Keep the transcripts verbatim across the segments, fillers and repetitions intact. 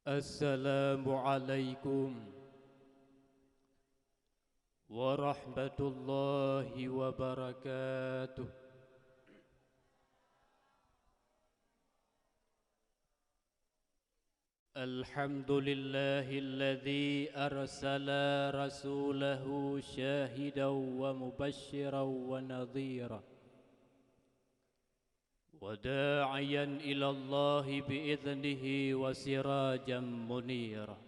Assalamualaikum warahmatullahi wabarakatuh. Alhamdulillahilladzi arsala rasulahu syahidan wa mubasysyiran wa nadhira, wa da'iyan ilallahi bi idznihi wa sirajan munira.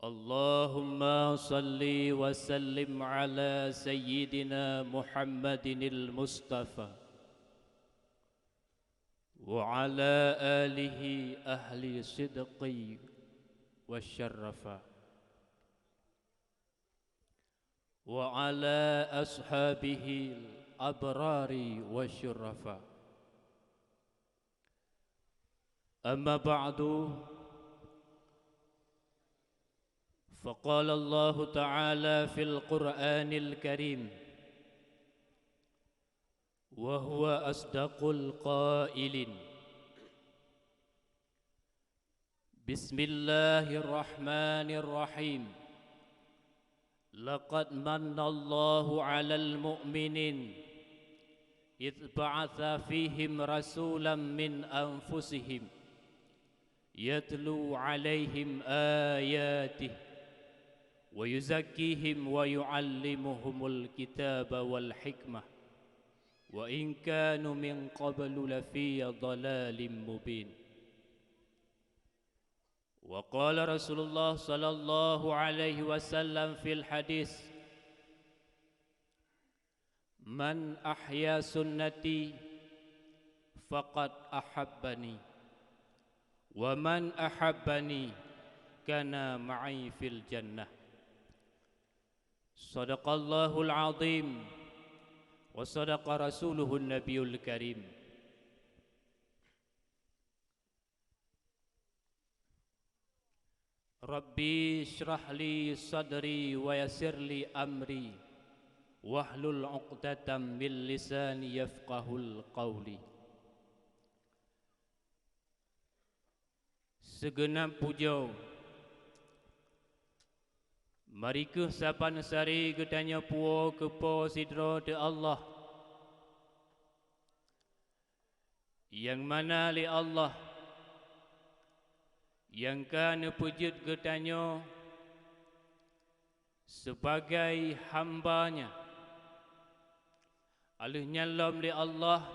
Allahumma shalli wa sallim ala sayyidina Muhammadinil Mustafa wa ala alihi ahli sidqi wa syarrafa, wa ala ashabihil abrari wa syurrafa. Amma ba'du, faqala Allahu ta'ala fil Qur'anil Karim, wa huwa asdaqul qailin. Bismillahirrahmanirrahim. Laqad mannallahu 'alal mu'minin idz ba'atsa fihim rasulan min anfusihim yatlu 'alaihim ayatihi wa yuzakkihim wa yu'allimuhumul kitaba wal hikmah wa in kanu min qablu lafi dhalalin mubin. Wa qala Rasulullah sallallahu alaihi wasallam fil hadis, "Man ahya sunnati faqad ahabbani, wa man ahabbani kana ma'i fil jannah." Sadaqallahul azim wa sadaqa rasuluhun nabiyul karim. Rabbi shrah li sadri wa yassir li amri, wahlul 'uqdatam min lisani yafqahul qawli. Sigeunab pujoe mari kheueh saban sari geutanyoe puwoe keu Po sidroe teuh Allah, nyang mana lé Allah nyang ka neupeujeuet geutanyoe sibagai hamba-Nya. Aleuh nyan lom lé Allah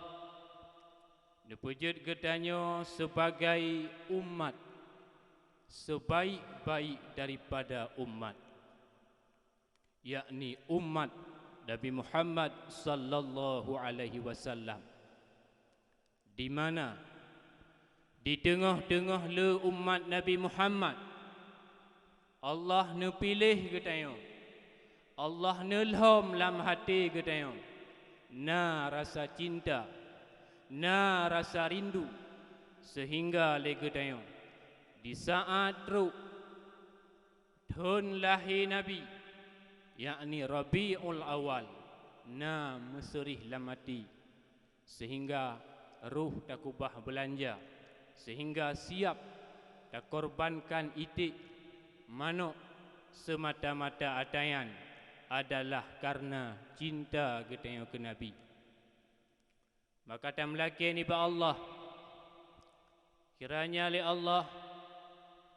neupeujeuet geutanyoe sibagai umat sibaék-baék daripada umat, yakni umat Nabi Muhammad sallallahu alaihi wasallam. Di mana di teungoh-teungoh le umat Nabi Muhammad, Allah neupiléh geutanyoe, Allah neulhom lam até geutanyoe na rasa cinta, na rasa rindu, seuhingga lé geutanyoe di saát trok thon lahé Nabi, yakni Rabiul Awal, na meuseurih lam até, seuhingga roh takubah beulanja, seuhingga siab takorbankan iték manok seumata-mata ata nyan adalah kareuna cinta geutanyoe keu Nabi. Maka tameulakée nibak Allah, kiranya lé Allah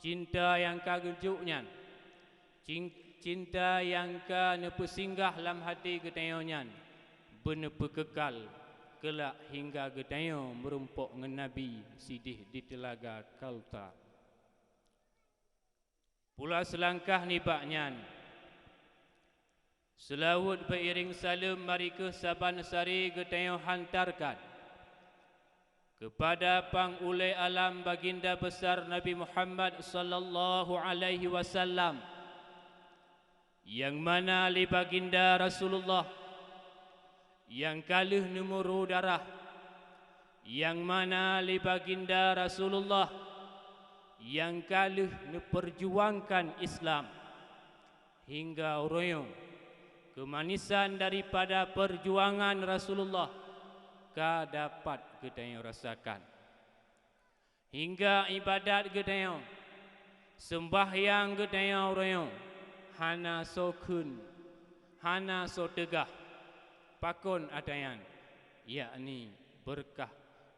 cinta nyang ka geujok nyan, cin-, cinta nyang ka neupeusinggah lam até geutanyoe nyan, beuneupeukeukal keulak hingga geutanyoe meurumpok ngon Nabi sideh di Teulaga Kautsar. Pula seulangkah nibak nyan, seulaweuet beuiréng saleuem mari kheueh saban sari geutanyoe hantarkan keupada Pangulée Alam Baginda Besar Nabi Muhammad sallallahu alaihi wasallam, nyang mana lé Baginda Rasulullah nyang ka lheueh neumuro darah, nyang mana lé Baginda Rasulullah nyang ka lheueh neupeurjuangkan Islam, hingga uroe nyoe keumanisan daripada peurjuangan Rasulullah ka dapat geutanyoe rasakan. Hingga iébadat geutanyoe, seumbahyang geutanyoe uroe nyoe hana soe kheun, hana soe teugah. Pakon ata nyan? Yakni beureukat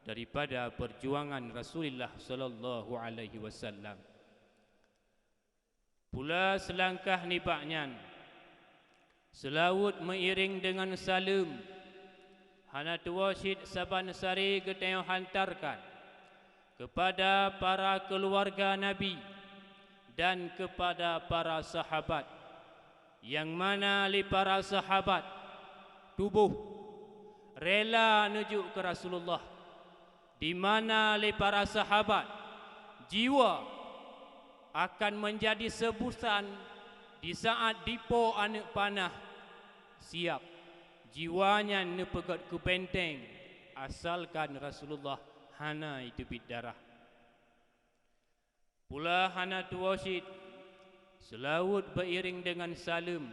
daripada peujuangan Rasulullah sallallahu alaihi wasallam. Pula seulangkah nibak nyan, seulaweuet meuiréng deungon saleuem, hana tuwoe cit saban sari geutanyoe hantarkan keupada para keuluwarga Nabi dan keupada para sahabat, nyang mana lé para sahabat tuboh rela neujok keu Rasulullah, di mana lé para sahabat jiwa akan meunjadi seubusan di saát dipo aneuëk panah siab, jiwa nyan neupeugét keu beunteng asalkan Rasulullah hana jiteubiet darah. Pula hana tuwoe cit, seulaweuet beuiréng deungon saleuem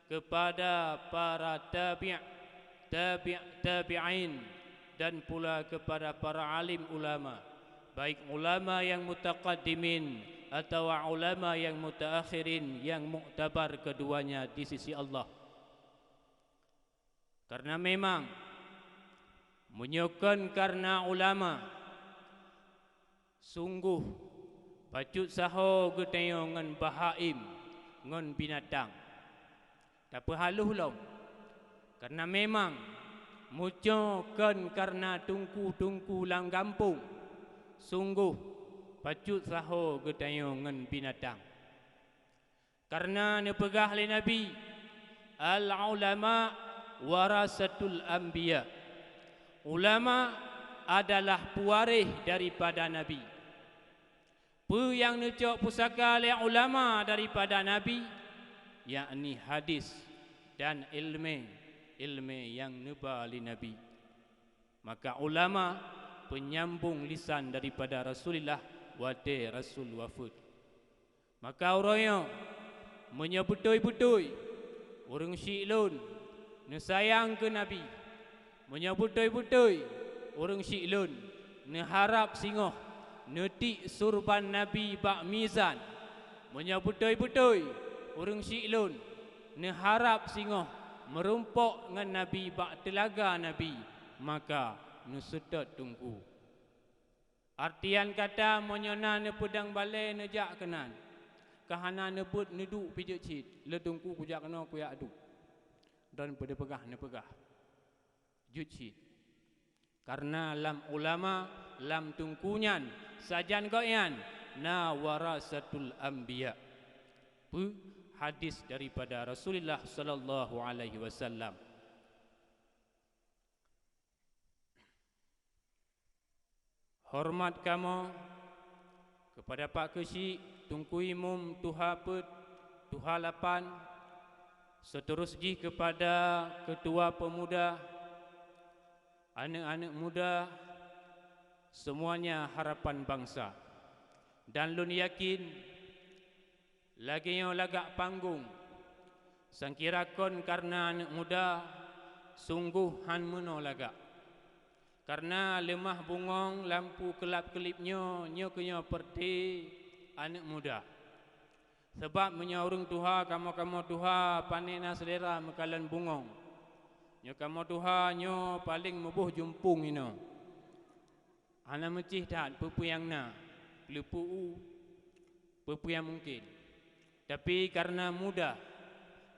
keupada para tabi', tabi' tabi'in, dan pula keupada para alim ulama, baik ulama nyang mutaqaddimin atawa ulama nyang mutaakhirin nyang muktabar keduanya di sisi Allah. Kareuna memang, meunyoe kon kareuna ulama, sunggoh bacut saho geutanyoe ngon bahaim, ngon binatang. Tapeuhaloh lom, kareuna memang, meunyoe kon kareuna teungku-teungku lam gampông, sunggoh bacut saho geutanyoe ngon binatang. Kareuna neupeugah lé Nabi, "Al-ulama warasatul anbiya." Ulama adalah peuwaréh daripada nabi. Peue nyang neucok pusaka lé ulama daripada nabi, yakni hadis dan iéleumé, iéleumé nyang neuba lé nabi. Maka ulama peunyambong lisan daripada Rasulullah watée Rasul wafeuet. Maka uroe nyoe, meunyoe beutôi-beutôi ureuëng syiek lôn neusayang keu Nabi, meunyoe beutôi-beutôi ureuëng syiek lôn neuharab singoh neutiek surban Nabi bak mizan, meunyoe beutôi-beutôi ureuëng syiek lôn neuharab singoh meurumpok ngon Nabi bak teulaga Nabi, maka neuseutôt teungku. Artian kata, meunyoe na neupeudong balée neujak keunan, ka hana neubeuet neuduek pih jeuet cit, le teungku kujak keunoe kujak duek. Droen peue neupeugah, neupeugah, jeuet cit. Kareuna lam ulama, lam teungku nyan, sajan gobnyan na warasatul anbiya. Peue? Hadis daripada Rasulullah sallallahu alaihi wasallam. Horeumat kamoe keupada Pak Keuchik, Teungku Imum, Tuha Peuet, Tuha Lapan, seuteurus jih keupada Keutua Peumuda, aneuëk-aneuëk muda, seumuanya harapan bansa. Dan lôn yakin, lagée nyoe lagak panggong, sangkira kon kareuna aneuëk muda, sunggoh han meunoe lagak. Kareuna leumah bungöng lampu keulab-keulib nyoe, nyoe keuh nyoe peureuté aneuëk muda. Sabab meunyoe ureuëng tuha, kamoe-kamoe tuha, pane na seulera meukalon bungöng. Nyoe kamoe tuha, nyoe paleng muboh jumpung inoe. Hana meucih that peue-peue nyang na, peuleupeue u, peue-peue nyang mungken. Tapi kareuna muda,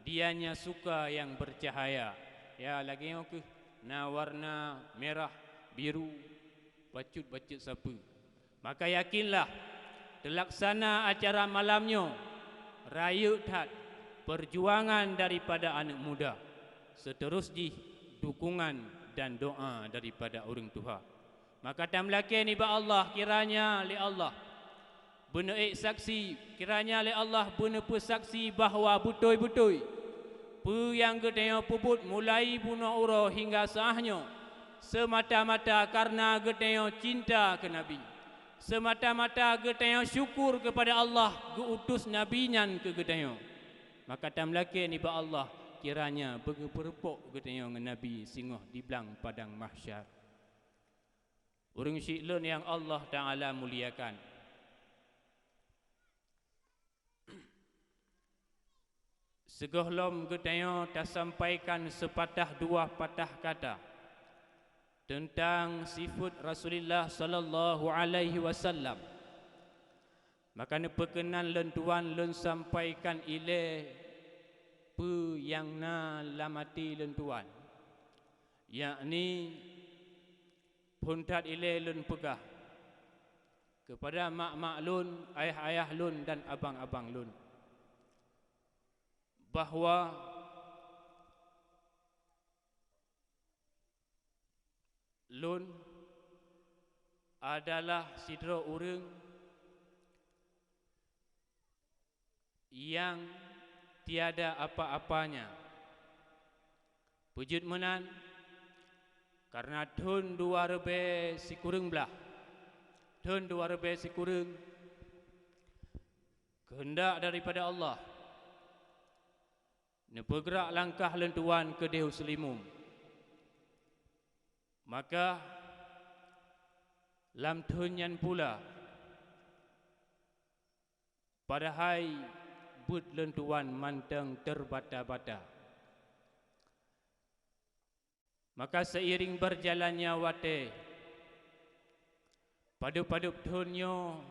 dianya suka nyang beucahya. Ya, lagée nyoe keuh, na warna mirah, biru, bacut-bacut sapeue. Maka yakinlah, teulaksana acara malam nyoe rayeuk that peujuangan daripada aneuëk muda, seuteurus jih dukungan dan doá daripada ureuëng tuha. Maka tameulakée nibak Allah, kiranya lé Allah beuneuék saksi, kiranya lé Allah beuneupeusaksi bahwa beutôi-beutôi peue nyang geutanyoe peubuet mulai bunoe uroe hingga saát nyoe seumata-mata kareuna geutanyoe cinta keu Nabi, seumata-mata geutanyoe syukur keupada Allah geu-utus Nabi nyan keu geutanyoe. Maka tameulakée nibak Allah, kiranya beugeupeureumpok geutanyoe ngon Nabi singoh di blang padang mahsyar. Ureuëng syiek lôn nyang Allah Ta'ala muliakan, sigohlom geutanyoe tasampaikan seupatah dua patah kata teuntang sifeuet Rasulullah sallallahu alaihi wasallam, maka neupeukeunong lôn tuan lôn sampaikan ilée peue nyang na lam até lôn tuan, yakni phon that ilée lôn peugah keupada mak-mak lôn, ayah-ayah lôn, dan abang-abang lôn, bahwa lôn adalah sidroe ureuëng nyang tiada apa-apanya. Peue jeuet meunan, kareuna thon dua ribée sikureueng blaih, thon dua ribée sikureueng, keuheundak daripada Allah, neupeugrak langkah lôn tuan keudeh u Seulimeum. Maka lam thon nyan pula, padahai beuet lôn tuan mantong teubata-bata. Maka seiring beujalannya watée, padub-padub thon nyoe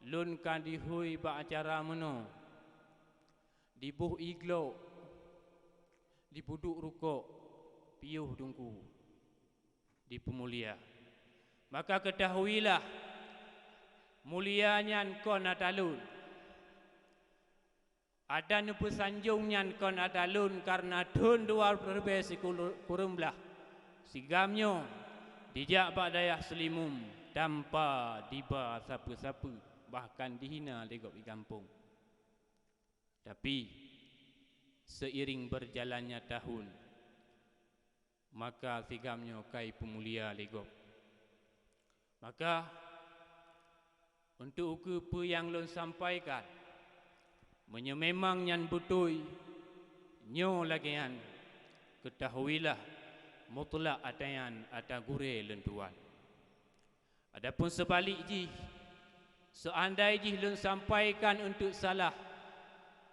lôn ka dihui bak acara meunoe, diboh ié glok, dipeuduek rukok, piôh teungku, dipeumulia. Maka keutahuilah, mulia nyan kon ata lôn. Ata neupeusanjong nyan kon ata lôn, kareuna thon dua ribée sikureueng blaih, sigam nyoe dijak bak dayah Seulimeum tanpa diba sapeue-sapeue, bahkan dihina lé gob di gampông. Tapi, seiring beujalannya tahun, maka sigam nyoe ka ipeumulia lé gob. Maka, untuk ukeue peue nyang lôn sampaikan, meunyoe memang nyan beutôi, nyoe lagée nyan, keutahuilah, mutlak ata nyan ata gurée lôn tuan. Adapun seubalik jih, seuandai jih lôn sampaikan untuk salah,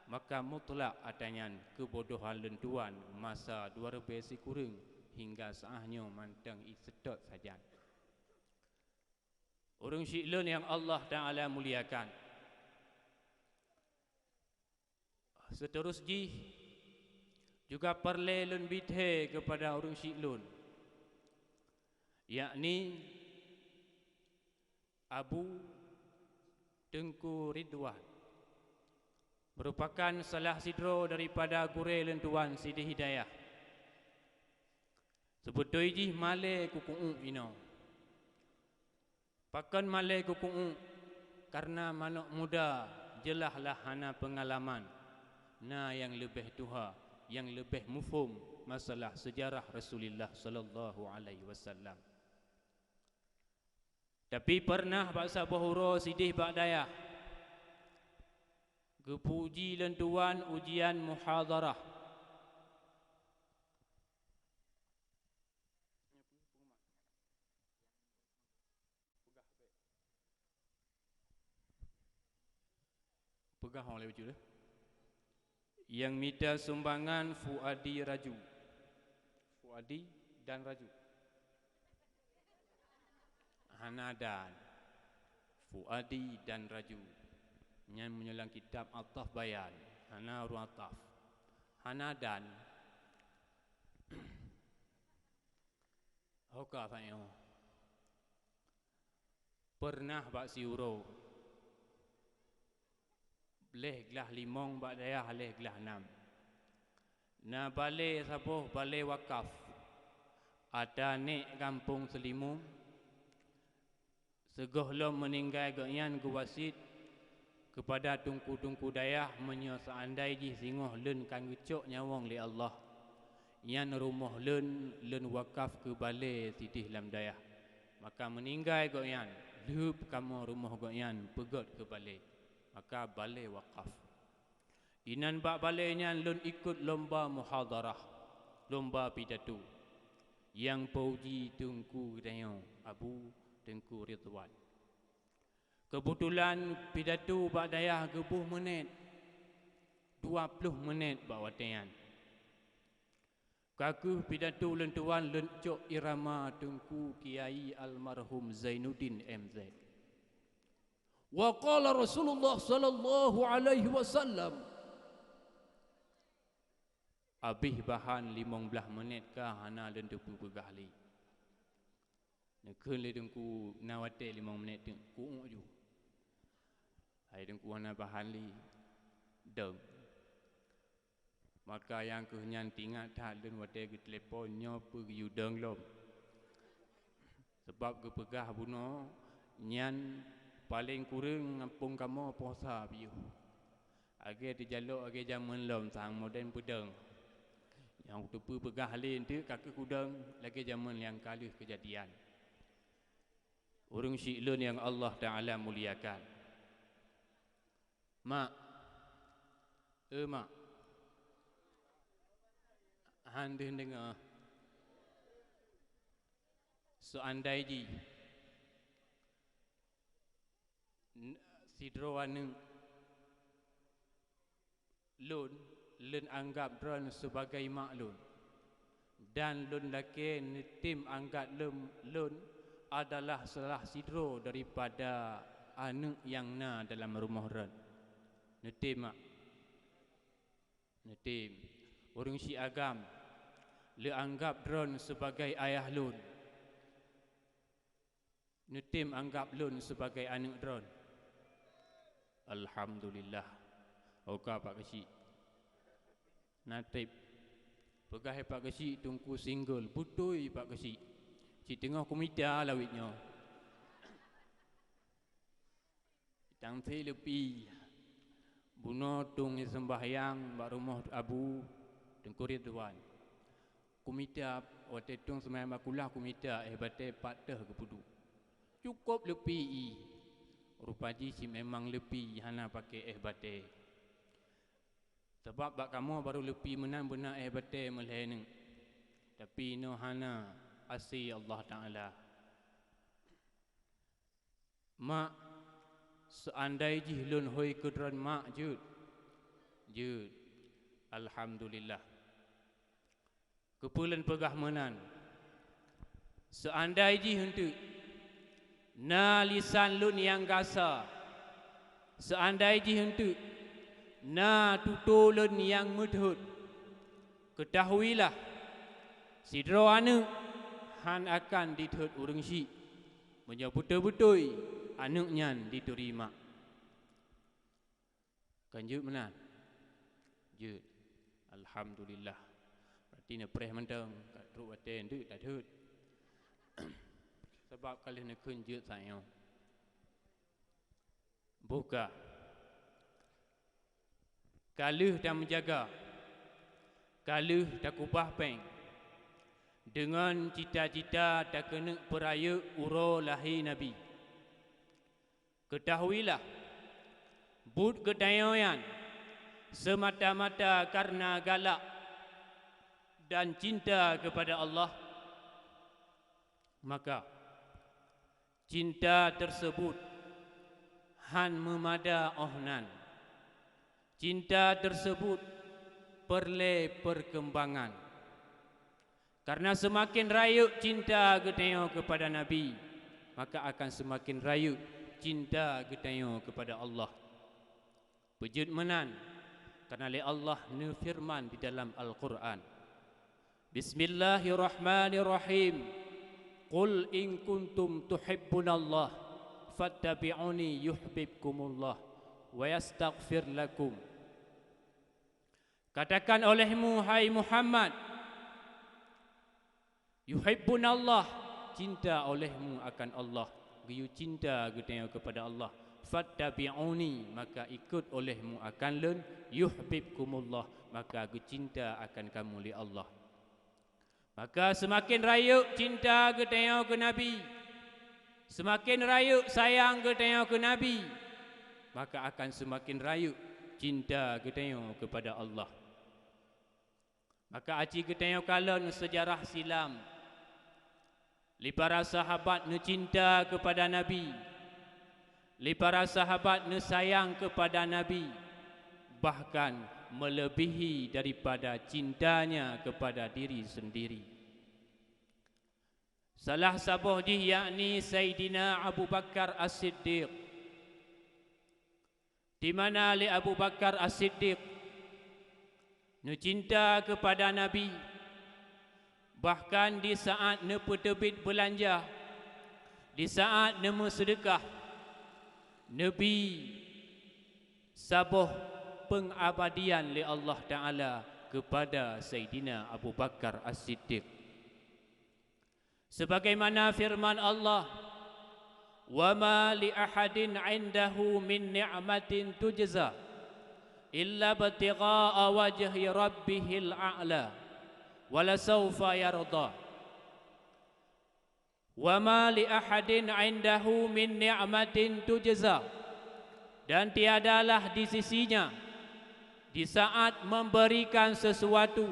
maka mutlak ata nyan keubodohan lôn tuan masa dua ribée sikureueng hingga saát nyoe mantong iseutôt sajan. Ureuëng syiek lôn nyang Allah Ta'ala muliakan, seuteurus jih juga peureulée lôn bithée keupada ureuëng syiek lôn, yakni Abu Teungku Ridwan, meurupakan salah sidroe daripada gurée lôn tuan sideh dayah. Seubeutôi jih malée kuku'uek inoe. Pakon malée kuku'uek? Kareuna manök muda jeulaih lah hana peungalaman, na nyang leubeh tuha, nyang leubeh muphom masalah seujarah Rasulullah sallallahu alaihi wasallam. Tapi peureunah bak saboh uroe sideh bak dayah, geupeuuji lôn tuan ujian muhadharah. Peugah ho lé bacut deh. Nyang mita sumbangan Fuadi Raju. Fuadi dan Raju. Hana dan. Fuadi dan Raju. Nyan meunyoe lam kitab Athaf Bayan. Hana ureuëng Athaf. Hana dan. Ho ka tanyoe. Peureunah bak siuroe, lhée glaih limong bak dayah lhée glaih nam, na balée saboh balée wakaf ata nék gampông Seulimeum. Sigohlom meuninggai gobnyan geuwasiet keupada teungku-teungku dayah, meunyoe seuandai jih singoh lôn ka geucok nyawöng lé Allah, nyan rumoh lôn, lôn wakaf keu balée sideh lam dayah. Maka meuninggai gobnyan, lheueb kamoe rumoh gobnyan peugét keu balée, maka balée wakaf. Inan bak balée nyan lôn ikot lomba muhadharah, lomba pidato, nyang peuuji teungku geutanyoe Abu Teungku Ridwan. Keubeutulan pidato bak dayah geuboh meunet, dua ploh meunet bak watée nyan. Ka kheueh pidato lôn tuan lôn cok irama Teungku Kiai Almarhum Zainuddin M Z. Wa qala Rasulullah sallallahu alaihi wasallam. Abéh bahan limong blaih meunet ka hana lôn teupeu peugah lé. Neukheun lé Teungku na watée limong meunet teuk, ku'uk ju. Hai Teungku hana bahan lé, dong. Maka nyang kheueh nyan teuingat that lôn watée geutelepon nyoe peue geuyue dong lom. Sabab geupeugah bunoe nyan paleng kureueng ngampông kamoe posa piôh. Lagée teujalok lagée jamén lom sang modern peudong. Nyang teupeu peugah lé eunteuk ka kheueh kudong lagée jamén nyang ka lheueh keujadian. Ureuëng syiek lôn nyang Allah Taala muliakan. Mak. Eh, mak. Han deuh deungoe. Seuandai jih n-, sidroe aneuëk lôn, lôn anggab droen sibagai mak lôn, dan lôn lakée neutem anggab lôn, lôn adalah salah sidroe daripada aneuëk nyang na dalam rumoh droen. Neutem, mak? Neutem. Ureuëng syiek agam, lôn anggab droen sibagai ayah lôn. Neutem anggab lôn sibagai aneuëk droen. Alhamdulillah. Oka Pak Keuchik. Na treb. Peugah Pak Keuchik Teungku single. Beutôi Pak Keuchik. Cit teungoh kumita lawét nyoe. Tang si leupie. Bunoe tueng seumbahyang bak rumoh Abu Teungku Ridwan. Kumita, watée tueng seumbahyang bak kulah kumita éh batée pat teuh geupeuduek. Cukôp leupie ié. Rupa jih cit memang leupie hana paké éh batée. Sabab bak kamoe barô leupie meunan beuna éh batée meulhée neuk. Tapi inoe hana, asi Allah Taala. Mak, seuandai jih lôn hôi keu droen mak jeuet. Jeuet. Alhamdulillah. Keupeue lôn peugah meunan? Seuandai jih eunteuk na lisan lôn nyang gasa, seuandai jih eunteuk na tutoe lôn nyang meuthot, keutahuilah, sidroe aneuëk hán akan dithot ureuëng syiek, meunyoe beutôi-beutôi aneuëk nyan dituri mak. Kan jeuet meunan? Jeuet. Alhamdulillah. Berarti neupreh mantong, ka trok watée eunteuk tathot. Sabab ka lheueh neukheun jeuet saát nyoe. Boh ka. Ka lheueh tameujaga. Ka lheueh takubah péng. Deungon cita-cita takeuneuk peurayeuk uroe lahé Nabi. Keutahuilah, buet geutanyoe nyan seumata-mata kareuna galak dan cinta keupada Allah, maka cinta teuseubut hán meumada óh nan. Cinta teuseubut peureulée peurkeumbangan. Kareuna seumaken rayeuk cinta geutanyoe keupada Nabi, maka akan seumaken rayeuk cinta geutanyoe keupada Allah. Peujeuet meunan, kareuna lé Allah neufeureuman di dalam Al-Qur'an, "Bismillahirrahmanirrahim. Qul in kuntum tuhibbunallah, fattabi'uni yuhibbukumullah wa yastaghfir lakum." Katakan olehmu, hai Muhammad, "Yuhibbunallah," cinta olehmu akan Allah, geuyue cinta geutanyoe keupada Allah. "Fattabi'uni," maka ikot olehmu akan Lôn, "yuhibbukumullah," maka geucinta akan kamu lé Allah. Maka seumaken rayeuk cinta geutanyoe keu Nabi, seumaken rayeuk sayang geutanyoe keu Nabi, maka akan seumaken rayeuk cinta geutanyoe keupada Allah. Maka aci geutanyoe kalon seujarah silam. Lé para sahabat neucinta keupada Nabi, lé para sahabat neusayang keupada Nabi, bahkan meuleubèhi daripada cintanya keupada diri seundiri. Salah saboh jih yakni Saidina Abu Bakar As-Siddiq. Di mana lé Abu Bakar As-Siddiq neucinta keupada Nabi, bahkan di saat neupeuteubiet beulanja, di saat neumeuseudeukah, neubi saboh peungabadian lé Allah Ta'ala keupada Saidina Abu Bakar As-Siddiq. Sebagaimana firman Allah, "Wa ma li ahadin indahu min ni'matin tujza illa ibtigha'a wajhi rabbihil a'la, wa la saufa yarda." "Wa ma li ahadin indahu min ni'matin tujza," dan tiadalah di sisinya di saat memberikan sesuatu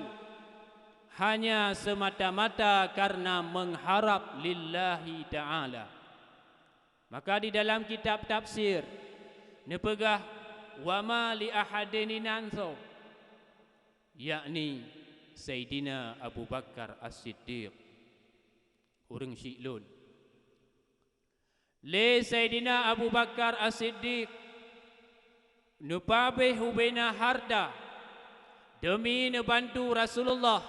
hanya semata-mata karena mengharap lillahi ta'ala. Maka di dalam kitab tafsir neupeugah, "Wa ma li ahadin" inan soe, yakni Saidina Abu Bakar As-Siddiq, ureuëng syiek lôn. Lé Saidina Abu Bakar As-Siddiq neupabeh ubena harta deumi neubantu Rasulullah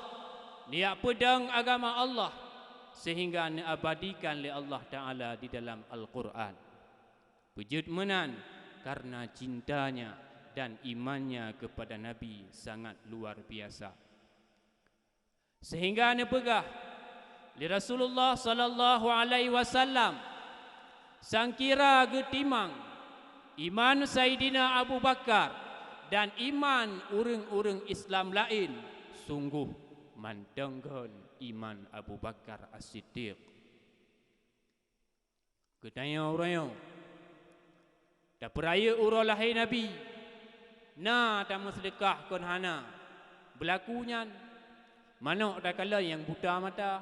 neujak peudong agama Allah, sehingga neuabadikan lé Allah Ta'ala di dalam Al-Quran. Peujeuet meunan karena cintanya dan imannya kepada Nabi sangat luar biasa. Sehingga neupeugah lé Rasulullah sallallahu alaihi wasallam, sangkira geutimang iman Saidina Abu Bakar dan iman ureuëng-ureuëng Islam laén, sunggoh mantong gon iman Abu Bakar As-Siddiq. Geutanyoe uroe nyoe tapeurayeuk uroe lahé Nabi, na tameuseudeukah kon hana. Beulaku nyan, manök takalon nyang buta mata.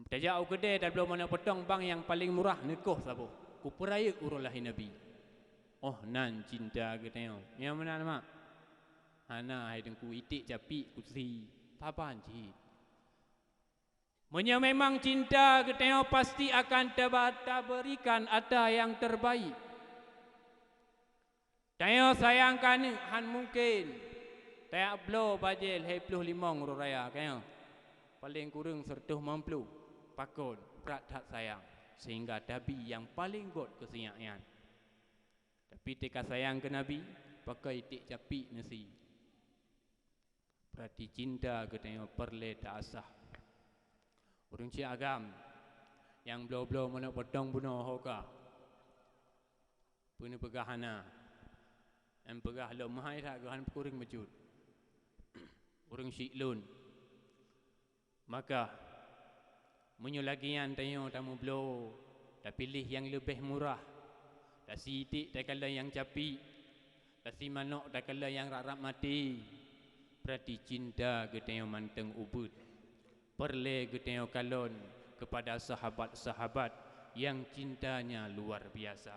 Tajak u keudè tabloe manök potong bang nyang paleng murah neukoh saboh, kupeurayeuk uroe lahé Nabi. Oh nan cinta geutanyoe. Nyang meunan mak. Hana hai teungku, iték capiek kusi, saban cit. Meunyoe memang cinta geutanyoe pasti akan taba-, taberikan ata nyang terbaik. Tanyoe sayang keu aneuk han mungken tajak bloe bajée lhée ploh limong uroe raya, ka nyoe. Paleng kureueng sireutôh limong ploh, pakon brat that sayang, sehingga tabi nyang paleng göt keu si nyak nyan. Tapi teuka sayang keu Nabi, pakon iték capiek neusi. Beurati cinta geutanyoe peureulée ta-asah. Ureuëng cit agam nyang bloe-bloe manök potong bunoe ho ka. Peue neupeugah hana? Nyang peugah lom meuhai that geuhan peukureueng meucut. Ureuëng syiek lôn. Maka, meunyoe lagée nyan tanyoe tameubloe, tapiléh nyang leubeh murah, tasi iték takalon nyang capiek, tasi manök takalon nyang rab-rab maté, beurati cinta geutanyoe mantong ubeuet. Peureulée geutanyoe kalon keupada sahabat-sahabat nyang cintanya luar biasa.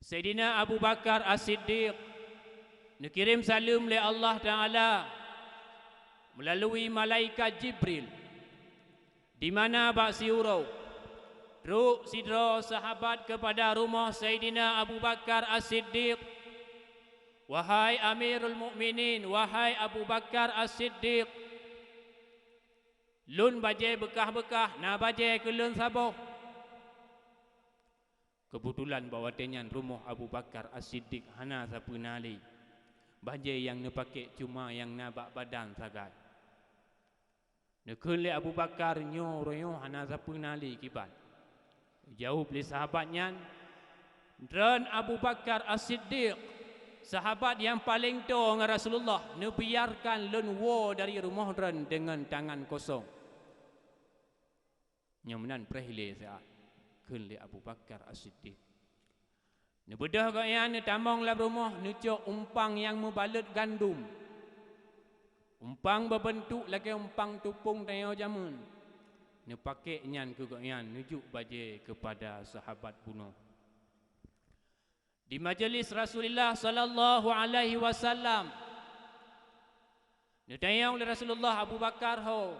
Saidina Abu Bakar As-Siddiq neukirém saleuem lé Allah Ta'ala meulalui malaikat Jibril, di mana bak siuroe trok sidroe sahabat keupada rumoh Saidina Abu Bakar As-Siddiq, "Wahai Amirul Mukminin, wahai Abu Bakar As-Siddiq, lôn bajée beukah-beukah, na bajée keu lôn saboh." Keubeutulan bak watée nyan rumoh Abu Bakar As-Siddiq hana sapeue na lé. Bajée nyang neupakék cuma nyang na bak badan sagai. Neukheun lé Abu Bakar, "Nyoe uroe nyoe hana sapeue na lé kiban." Jaweueb lé sahabat nyan, "Droen Abu Bakar As-Siddiq, sahabat nyang paleng toe ngon Rasulullah, neubiarkan lôn woe dari rumoh droen deungon tangan kosong." Nyang meunan preh ilée siat, kheun lé Abu Bakar As-Siddiq. Neubeudôh gobnyan neutamong lam rumoh, neucok umpang nyang meubalot gandom. Umpang beubeuntuk lagée umpang tupông tanyoe jamén. Neupakék nyan keu gobnyan neujok bajée keupada sahabat bunoe. Di majeulis Rasulullah sallallahu alaihi wasallam, neutanyong lé Rasulullah, "Abu Bakar ho,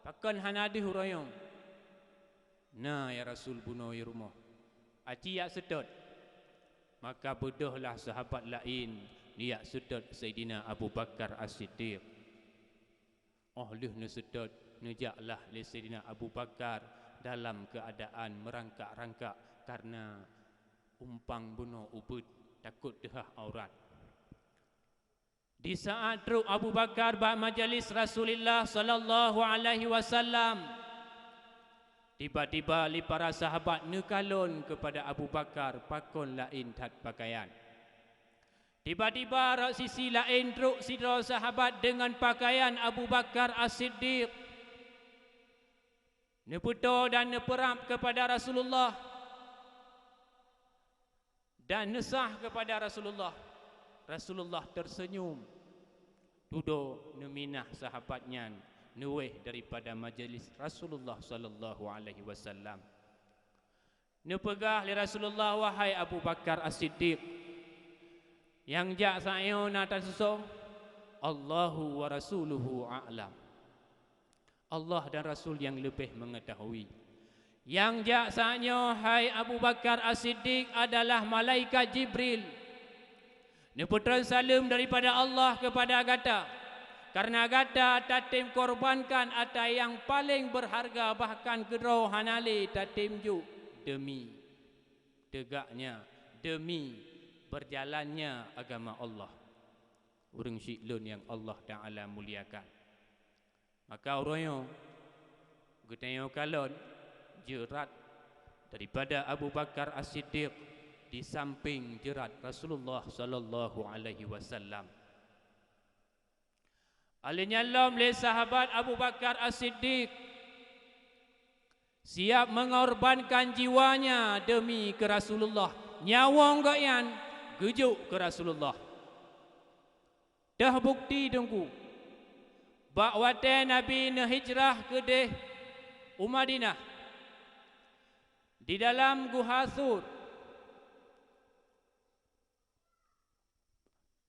pakon hana deuh uroe nyoe?" "Na, ya Rasul, bunoe i rumoh, aci jak seutôt." Maka beudôhlah sahabat laén neujak seutôt Saidina Abu Bakar As-Siddiq. Óh lheueh neuseutôt, neujaklah lé Saidina Abu Bakar dalam keuadaan meurangkak-rangkak kareuna umpang bunoe ubeuet, takot teuhah aurat. Di saat trok Abu Bakar bak majeulis Rasulullah sallallahu alaihi wasallam, tiba-tiba lé para sahabat neukalon keupada Abu Bakar pakon laén that peukayan. Tiba-tiba rot sisi laén trok sidroe sahabat deungon peukayan Abu Bakar As-Siddiq. Neupeutoe dan neupeurab keupada Rasulullah dan neusah keupada Rasulullah. Rasulullah teuseunyum, dudoe neuminah sahabat nyan neuwéh daripada majeulis Rasulullah sallallahu alaihi wasallam. Neupeugah lé Rasulullah, "Wahai Abu Bakar As-Siddiq, nyang jak saát nyoe na tasusoe, Allahu wa rasuluhu a'lam. Allah dan Rasul nyang leubeh meungeutahui. Nyang jak saát nyoe, hai Abu Bakar As-Siddiq, adalah malaikat Jibril. Neupeutreun saleuem daripada Allah keupada gata, kareuna gata tatem korbankan ata nyang paleng beurharga, bahkan keudroe hana lé tatem jok deumi teugaknya, deumi beurjalannya agama Allah, ureuëng syiek lôn nyang Allah Ta'ala muliakan." Maka uroe nyoe geutanyoe kalon jeurat daripada Abu Bakar As-Siddiq di samping jeurat Rasulullah sallallahu alaihi wasallam. Alheuh nyan lom lé sahabat Abu Bakar As-Siddiq siap meungorbankan jiwanya deumi keu Rasulullah, nyawöng gobnyan geujok keu Rasulullah. Teuh bukti teungku, bak watée Nabi neuhijrah keudeh u Madinah, di dalam Guha Sur,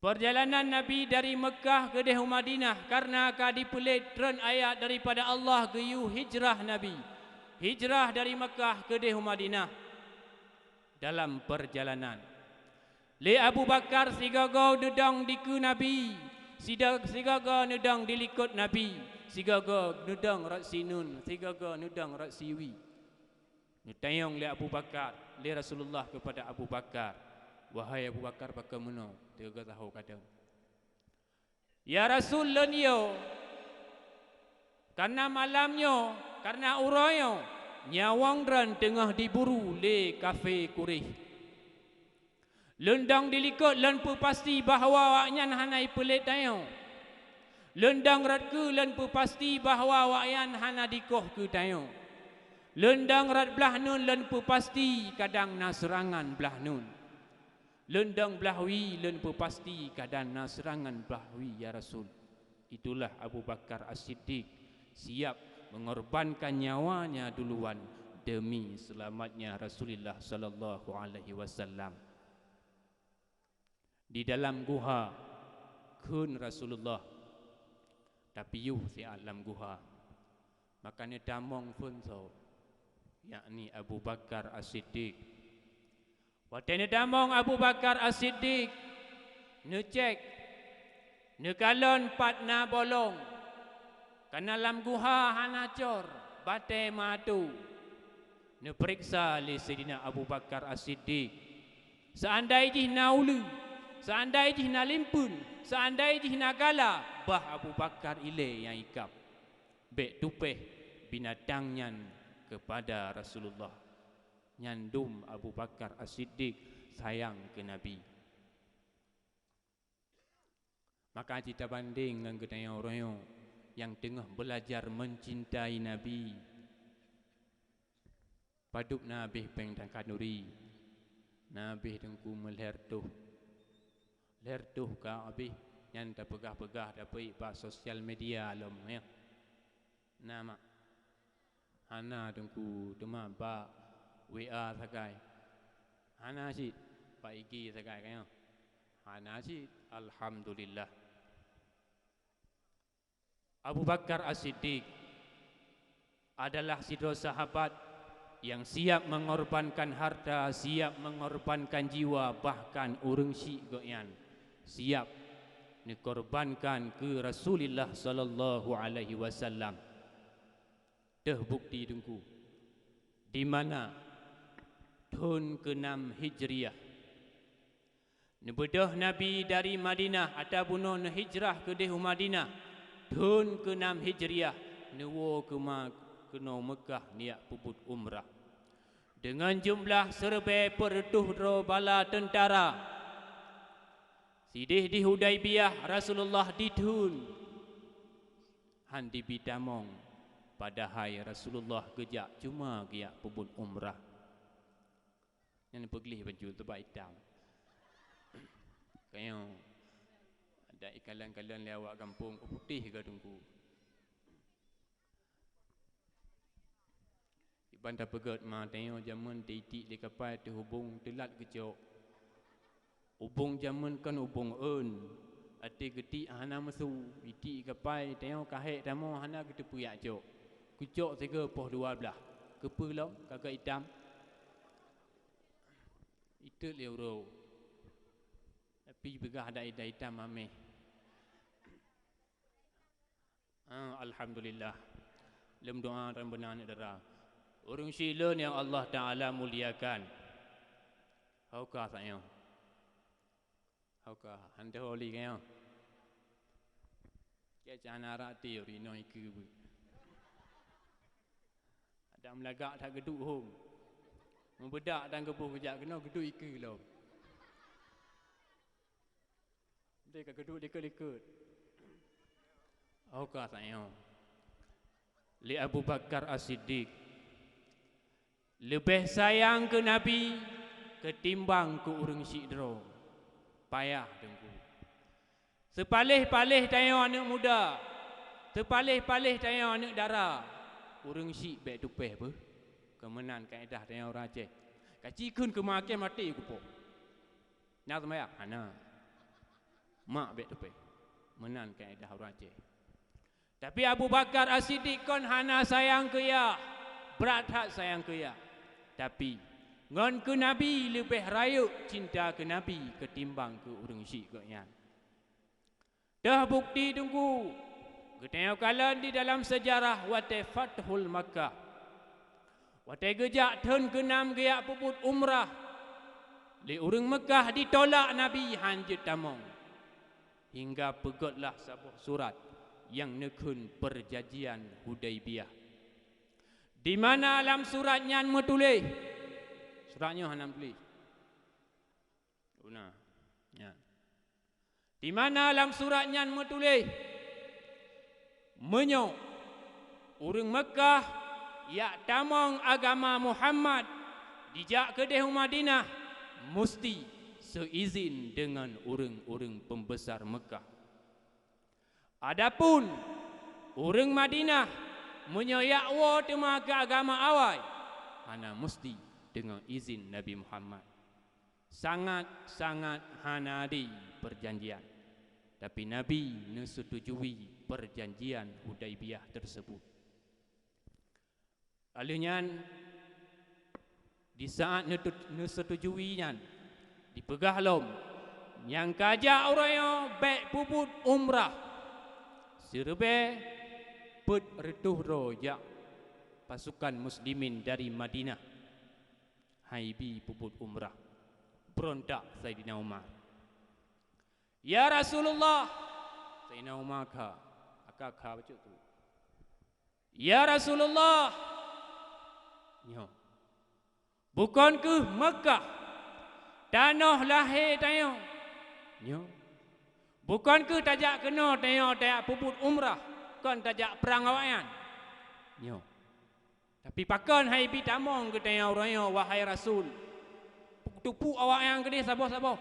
peurjalanan Nabi dari Meukah keudeh u Madinah kareuna ka dipeulét treun ayat daripada Allah geuyue hijrah Nabi. Hijrah dari Meukah keudeh u Madinah. Dalam peurjalanan, lé Abu Bakar sigoe-goe neudong dikeue Nabi, sida-, sigoe-goe neudong dilikot Nabi, sigoe-goe neudong rot siuneuen, sigoe-goe neudong rot siwie. Neutanyong lé Abu Bakar, lé Rasulullah keupada Abu Bakar, "Wahai Abu Bakar, pakon meunoe teuga saho kadang?" "Ya Rasul, lôn yo, kareuna malam nyoe, kareuna uroe nyoe, nyawöng droen teungoh diburu lé kafé Quraisy. Lôn dong dilikot, lôn peupasti bahwa awaknyan hana ipeulét tanyoe. Lôn dong rot keue, lôn peupasti bahwa awaknyan hana dikoh keu tanyoe. Lôn dong rot blaih nun, lôn peupasti kadang na seurangan blaih nun. Lôn dong blaih wie, lôn peupasti kadang na seurangan blaih wie, ya Rasul." Itulah Abu Bakar As-Siddiq siap meungorbankan nyawanya duluan demi seulamatnya Rasulullah sallallahu alaihi wasallam. Di dalam guha, kheun Rasulullah, tapiôh siat lam guha. Maka neutamong phon soe, yakni Abu Bakar As-Siddiq. Watée neutamong Abu Bakar As-Siddiq, neucék, neukalon pat na bolong, kareuna lam guha hana cor, batée meuatô. Neupeuriksa lé Saidina Abu Bakar As-Siddiq, seandai jih na uleue, seandai jih na limpeuen, seandai jih na gala, bah Abu Bakar ilée nyang ikab. Bék tupéh binatang nyan keupada Rasulullah. Nyan dum Abu Bakar As-Siddiq sayang keu Nabi. Maka cit tabandeng ngon geutanyoe uroe nyoe nyang teungoh beulajar meucintai Nabi. Padub na abéh péng dan khanuri, na abéh teungku meulhée reutôh, lhée reutôh ka abéh, Nyan tapeugah-peugah dapeuet bak sosial media lom, ya. Na mak? Hana, Teungku, teuma bak W A sagai. Hana cit, bak I G sagai, kan, ya? Hana cit. Alhamdulillah. Abu Bakar As-Siddiq adalah sidroe sahabat nyang siap mengorbankan harta, siap mengorbankan jiwa, bahkan ureuëng syik gobnyan siap neukorbankan keu Rasulullah sallallahu alaihi wasallam. Teuh bukti, Teungku, di mana thon keunam Hijriah, neubeudôh Nabi dari Madinah, atawa bunoe neuhijrah keudeh u Madinah, thon keunam Hijriah, neuwoe keuma-, keunoe Meukah neujak peubuet umrah. Deungon jumlah siribèe peuet reutôh droe bala teuntara, sideh di Hudaibiyah Rasulullah dithon, han dibi tamong, padahai Rasulullah geujak cuma geujak peubuet umrah. Nyan peugleh baju teuba itam. Kayong ada ikalon-kalon lé awak gampông, oh, putéh ka, Teungku. Iban tapeugét ma tanyoe jameun teuitik lé kapai teuhubong teulat geucok. Ubong jameun kon ubong ôn, até geutik hana meusu, itik kapai tanyoe ka hék tamong hana geuteupeue jak cok. Geucok sigoe poh dua blaih, keupeue lom ka geuitam. Itot lé uroe, tapi peugah adak itam améh. Ah, alhamdulillah. Lom doa dan beuna aneuk dara. Ureuëng syik lôn nyang Allah Taala muliakan. Hauka sayoe. Hauka, han teuholi kayong. Keu cahana rati rinong ikeue beuet. Ada meulagak that geuduek hom. Meubedak dan geuboh geujak keunoe geuduek ikeue lom. Deh ka geuduek likot-likot. Oh, ka sayang. Lé Abu Bakar As-Siddiq, leubeh sayang keu Nabi ketimbang keu ureuëng syik droe. Payah Teungku. Seupaleh-paleh tanyoe aneuëk muda, seupaleh-paleh tanyoe aneuëk dara, ureuëng syik bék tupéh beuh. Keumeunan kaedah tanyoe ureuëng Aceh. Kaci kheun keumakém até kupoh. Na seumayang? Hana. Mak bék tupéh. Meunan kaedah ureuëng Aceh. Tapi Abu Bakar As-Siddiq kon hana sayang keu yah, brat that sayang keu yah. Tapi, ngon keu Nabi leubeh rayeuk cinta keu Nabi keutimbang keu ureuëng syik gobnyan. Teuh bukti Teungku, geutanyoe kalon di dalam seujarah watée Fathul Makkah. Watée geujak thon keunam geujak peubuet umrah, lé ureuëng Meukah ditolak Nabi han jeuet tamong. Hingga peugotlah saboh surat nyang neukheun Peurjanjian Hudaibiyah. Di mana lam surat nyan meutuléh? Surat nyoe hana meutuléh. Guna. Nyan. Di mana lam surat nyan meutuléh, meunyoe ureuëng Meukah jak tamong agama Muhammad, dijak keudeh u Madinah, musti seuizin deungon ureuëng-ureuëng peumbesar Meukah. Adapun ureuëng Madinah, meunyoe jak woe teuma keu agama awai, hana musti deungon izin Nabi Muhammad. Sangat-sangat hana adé peurjanjian. Tapi Nabi neuseutujui peurjanjian Hudaibiyah teuseubut. Lheueh nyan, di saat neutut-, neuseutujui nyan, dipeugah lom, nyang ka jak uroe nyoe bék peubuet umrah. Siribée peuet reutôh droe jak pasukan muslimin dari Madinah. Hai bi peubuet umrah, beurontak Saidina Umar. "Ya Rasulullah," Saidina Umar kha, aka kha bacut tu. "Ya Rasulullah, nyoe, bukon kheueh Meukah tanoh lahé tanyoe? Nyoe, bukon kheueh tajak keunoe tanyoe tajak peubuet umrah, kon tajak prang awaknyan? Nyoe." Tapi pakon hai bi tamong keu tanyoe uroe nyoe, wahai Rasul? Peuteupue awaknyan keudeh saboh-saboh.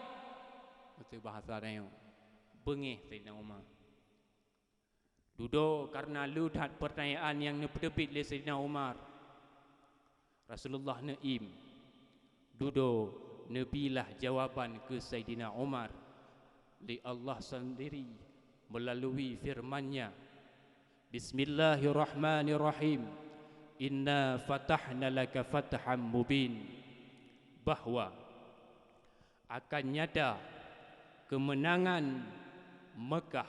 Beutôi bahasa tanyoe. Beungéh Saidina Umar. Dudoe kareuna le that peurtanyaan nyang neupeuteubiet lé Saidina Umar. Rasulullah neuiem. Dudoe neubilah jawaban keu Saidina Umar lé Allah sendiri meulalu firman-Nya, "Bismillahirrahmanirrahim. Inna fatahna laka fatham mubin." Bahwa akan nyata keumeunangan Meukah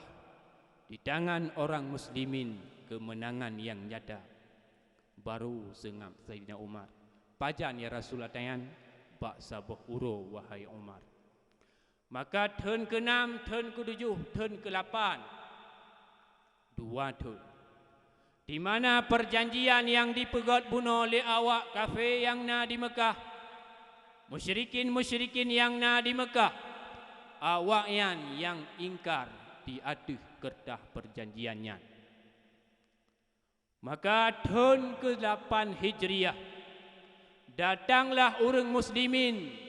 di tangan orang muslimin, keumeunangan nyang nyata. Baru seungab Saidina Umar, "Pajan ya Rasul atanyan?" "Bak saboh uroe, wahai Umar." Maka thon keunam, thon keutujoh, thon keulapan, dua thon. Di mana peurjanjian nyang dipeugét bunoe lé awak kafé nyang na di Meukah, musyrikin-musyrikin nyang na di Meukah, awaknyan nyang ingkar di ateueh keureutah peurjanjian nyan. Maka thon keulapan Hijriah, datanglah ureuëng muslimin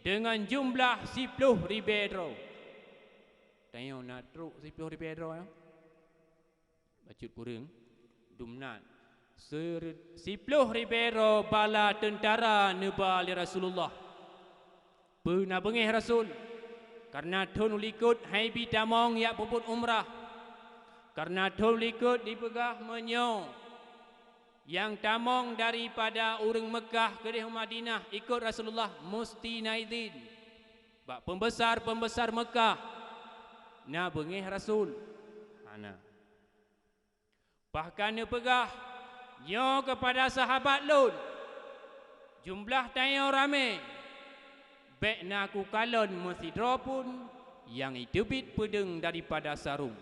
deungon jumlah siploh ribée droe. Tanyoe na trok siploh ribée droe, ya? Bacut kureueng, dumnan. Siploh ribée droe bala teuntara neuba lé Rasulullah. Peue na beungéh Rasul? Kareuna thon likot hai bi tamong jak peubuet umrah. Kareuna thon likot dipeugah meunyoe nyang tamong daripada ureuëng Meukah keudeh u Madinah ikot Rasulullah, musti na idhin bak peumbesar-peumbesar Meukah. Na beungéh Rasul? Hana. Bahkan neupeugah, "Nyoe keupada sahabat lôn, jumlah tanyoe ramé, bék na kukalon meusidroe pun nyang jiteubiet peudeueng daripada sarong."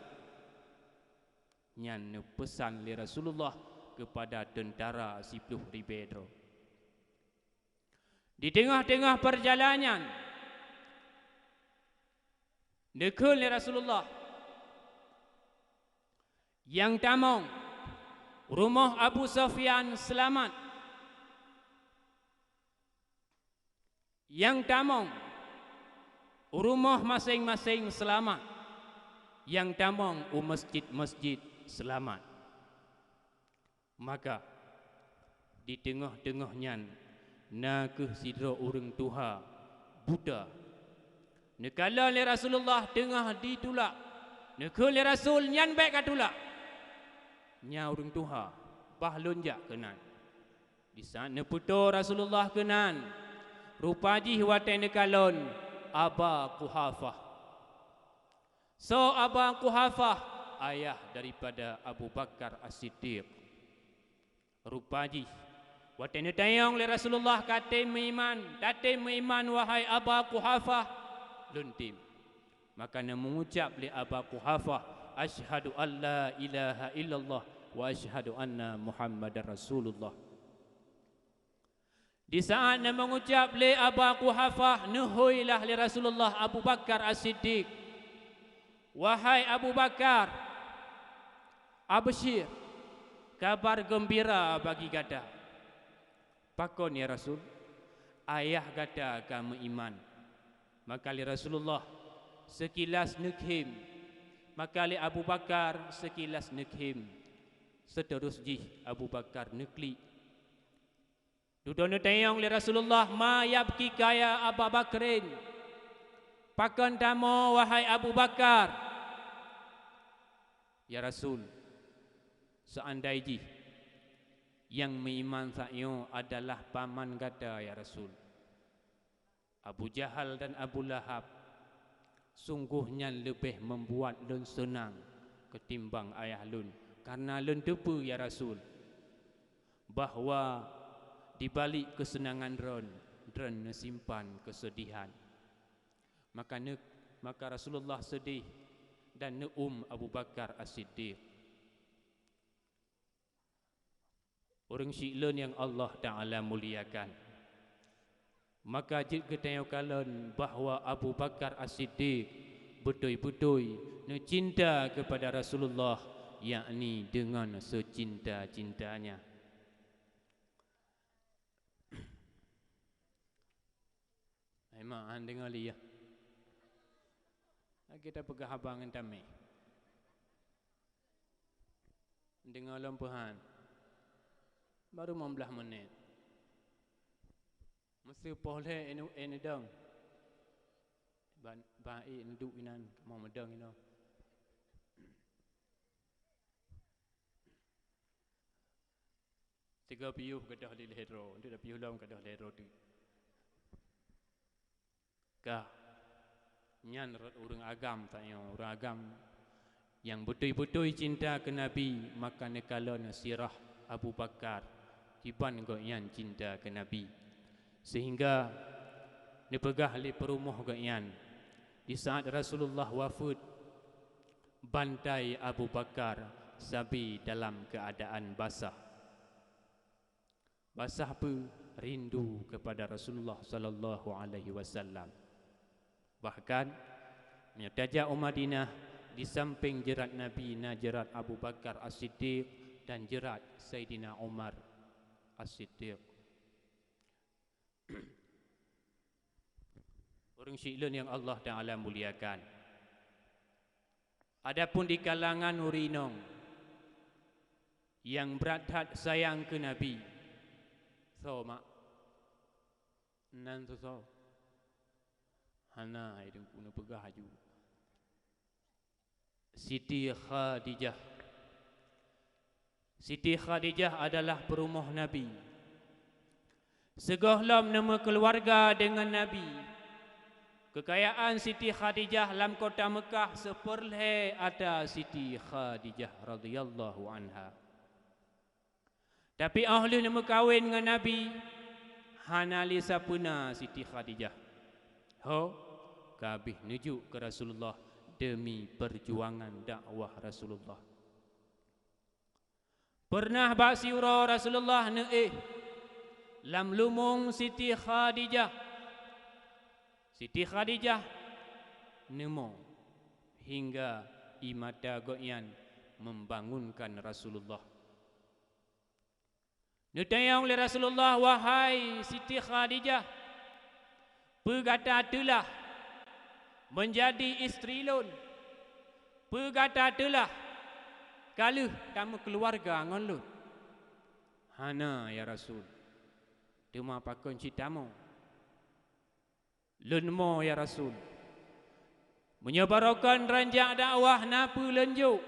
Nyan neupeusan lé Rasulullah keupada teuntara siploh ribée droe. Di teungoh-teungoh peurjalanan, neukheun lé Rasulullah, "Nyang tamong rumoh Abu Sufyan seulamat. Nyang tamong u rumoh maséng-maséng seulamat. Nyang tamong u masjid-masjid seulamat." Maka di teungoh-teungoh nyan na kheueh sidroe ureuëng tuha buta. Neukalon lé Rasulullah teungoh jitulak. Neukheun lé Rasul, "Nyan bék katulak. Nyan ureuëng tuha, bah lôn jak keunan." Di saát neupeutoe Rasulullah keunan, rupa jih watée neukalon Aba Quhafah. Soe Aba Quhafah? Ayah daripada Abu Bakar As-Siddiq. Rupa jih watée neutanyong lé Rasulullah, "Ka tem meuiman, ka tem meuiman, wahai Aba Quhafah?" "Lôn tem." Maka neumeungucap lé Aba Quhafah, "Asyhadu an la ilaha illallah wa asyhadu anna Muhammadar Rasulullah." Di saát neumeungucap lé Aba Quhafah, neuhôi lah lé Rasulullah Abu Bakar As-Siddiq, "Wahai Abu Bakar, absyir, kabar geumbira bagi gata." "Pakon, ya Rasul?" "Ayah gata ka meuiman." Maka lé Rasulullah seukilas neukhém, maka lé Abu Bakar seukilas neukhém, seuteurus jih Abu Bakar neuklik. Dudoe neutanyong lé Rasulullah, "Ma yabkika ya Aba Bakrin?" "Pakon tamong, wahai Abu Bakar?" "Ya Rasul, seandai jih nyang meuiman saát nyoe adalah paman gata, ya Rasul, Abu Jahal dan Abu Lahab, sunggoh nyan leubeh meubuat lôn seunang keutimbang ayah lôn, kareuna lôn teupeue, ya Rasul, bahwa di balik keuseunangan droen, droen neusimpan keuseudihan." Maka neu-, maka Rasulullah seudeh dan neuum Abu Bakar As-Siddiq. Ureuëng syiek lôn nyang Allah Ta'ala muliakan, maka jeuet geutanyoe kalon bahwa Abu Bakar As-Siddiq beutôi-beutôi neucinta keupada Rasulullah, yakni deungon seucinta-cintanya. Hai mak, han deungoe lé, ya. Lagée tapeugah haba ngon tameh. Deungoe lom peuhan. Baru limong blaih menit. Meuseu poh lhée enu-, eh, neudong. Ban, ban ék neuduek inan, kamoe meudong inoe. Sigoe piôh gadôh lé lhée droe, enteuk tapiôh lom gadôh lhée droe teuk. Ka, nyan rot ureuëng agam tanyoe, ureuëng agam nyang beutôi-beutôi cinta keu Nabi, maka neukalon sirah Abu Bakar, kiban gobnyan cinta keu Nabi. Sehingga neupeugah lé peurumoh gobnyan, di saat Rasulullah wafeuet, bantai Abu Bakar sabe dalam keuadaan basah. Basah peue? Rindu kepada Rasulullah sallallahu alaihi wasallam. Bahkan, meunyoe tajak u Madinah, di sampéng jeurat Nabi na jeurat Abu Bakar As-Siddiq dan jeurat Saidina Umar As-Siddiq. Ureuëng syiek lôn nyang Allah Ta'ala muliakan. Adapun di kalangan ureuëng inong nyang brat that sayang keu Nabi, soe mak? Nan soe-soe? Hana, hai Teungku, neupeugah aju. Siti Khadijah. Siti Khadijah adalah peurumoh Nabi. Sigohlom neumeukeuluwarga deungon Nabi, keukayaan Siti Khadijah lam kota Meukah seupeurlhée atra Siti Khadijah radhiyallahu anha. Tapi óh lheueh neumeukawen ngon Nabi, hana lé sapeue na Siti Khadijah. Ho, ka abéh neujok keu Rasulullah deumi peujuangan dakwah Rasulullah. Peureunah bak siuroe Rasulullah neuéh lam leumoeng Siti Khadijah. Siti Khadijah neumo hingga ie mata gobnyan membangunkan Rasulullah. Neutanyong lé Rasulullah, "Wahai Siti Khadijah, peue gata teulah meunjadi istri lôn? Peue gata teulah ka lheueh tameukeuluwarga ngon lôn?" "Hana, ya Rasul. Teuma pakon cit tamoe?" "Lôn mo, ya Rasul. Meunyoe barokon ranjak dakwah na peue lôn jok.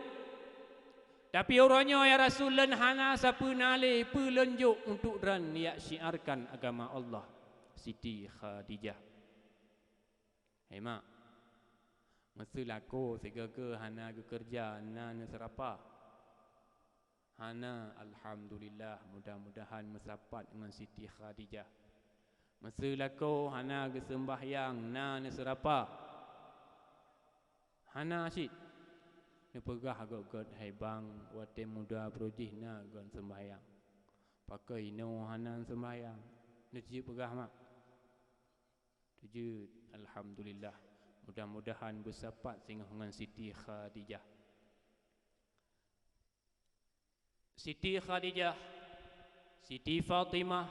Tapi uroe nyoe, ya Rasul, lôn hana sapeue na lé peue lôn jok untuk droen jak syiarkan agama Allah." Siti Khadijah. Hai mak, meuseu lakoe sigoe-goe hana geukeureuja na neuseurapa. Hana, alhamdulillah, mudah-mudahan meusapat ngon Siti Khadijah. Meuseu lakoe hana geuseumbahyang na neuseurapa. Hana cit. Neupeugah göt-göt, "Hai bang, watée muda brôjih na goen seumbahyang. Pakon inoe hana seumbahyang?" Neujeuet peugah mak. Teujeuet, alhamdulillah. Mudah-mudahan beusapat singoh ngon Siti Khadijah. Siti Khadijah, Siti Fatimah,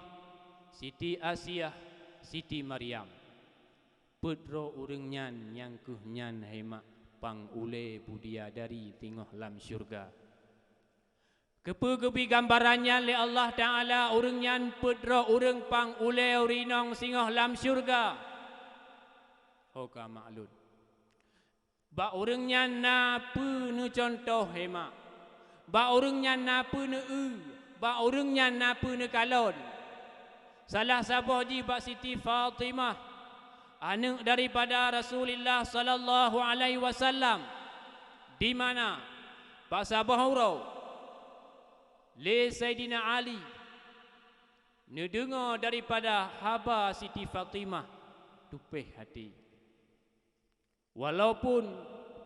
Siti Asiah, Siti Maryam. Peuet droe ureuëng nyan nyang kheueh nyan hai mak pang ulée budiadari singoh lam syeuruga. Keupeue geubri gambaran nyan lé Allah Ta'ala, ureuëng nyan peuet droe ureuëng pang ulée ureuëng inong singoh lam syeuruga? Ho ka mak lôn. Bak ureuëng nyan na peue neucuntoh hai mak. Bak ureuëng nyan na peue neueu. Bak ureuëng nyan na peue neukalon. Salah saboh jih bak Siti Fatimah, aneuëk daripada Rasulullah sallallahu alaihi wasallam, di mana bak saboh uroe lé Saidina Ali neudeungoe daripada haba Siti Fatimah, tupéh até. Walaupun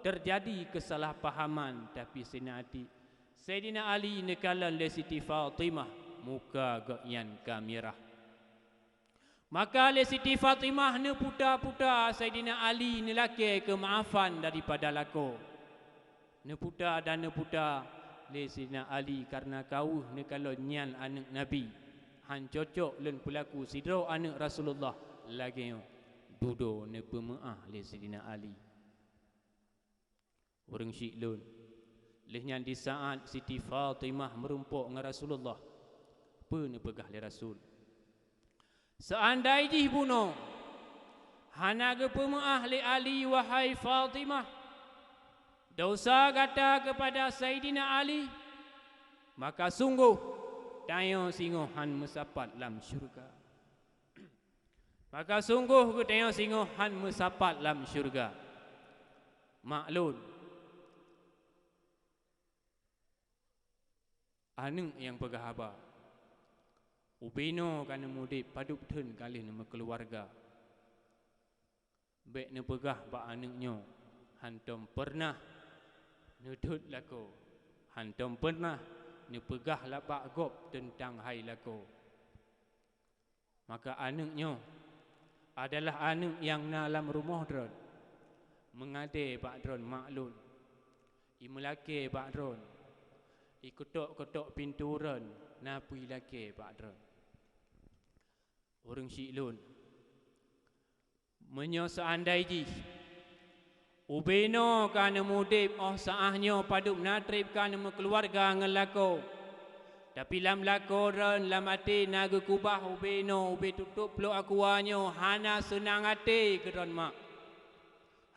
teujadi keusalahpahaman, tapi Saidina Ali, Saidina Ali neukalon lé Siti Fatimah, muka gobnyan ka mirah. Maka lé Siti Fatimah neuputa-puta Saidina Ali neulakée keumaafan daripada lakoe. Neuputa dan neuputa lé Saidina Ali, kareuna ka weueh neukalon nyan aneuëk Nabi. Han cocok lôn peulaku sidroe aneuëk Rasulullah lagée nyoe. Dudoe neupeumeuáh lé Saidina Ali. Ureuëng syiek lôn. Lheueh nyan di saat Siti Fatimah meurumpok ngon Rasulullah, peue neupeugah lé Rasul? Seandai jih bunoe hana geupeumeuáh lé Ali, wahai Fatimah, desya gata keupada Saidina Ali, maka sunggoh tanyoe singoh hán meusapat lam syeuruga. Maka sunggoh geutanyoe singoh hán meusapat lam syeuruga. Mak lôn, aneuëk nyang peugah haba, ubé noe ka neumudeb padub theun ka lheueh neumeukeuluwarga. Bék neupeugah bak aneuëk nyoe, hántom peureunah neuthot lakoe, hántom peureunah neupeugah la-, bak gob teuntang hai lakoe. Maka aneuëk nyoe adalah aneuëk nyang na lam rumoh droen, meungadée bak droen mak lôn, imeulakée bak droen, ikeutok-keutok pintoe droen, na peue ilakée bak droen. Ureuëng syiek lôn, meunyoe seandai jih ubé noe ka neumudeb óh saát nyoe padub na treb ka neumeukeuluwarga ngon lakoe, tapi lam lakoe droen lam até na geukubah ubé noe, ubé tutôb plôk aqua nyoe hana seunang até keu droen mak,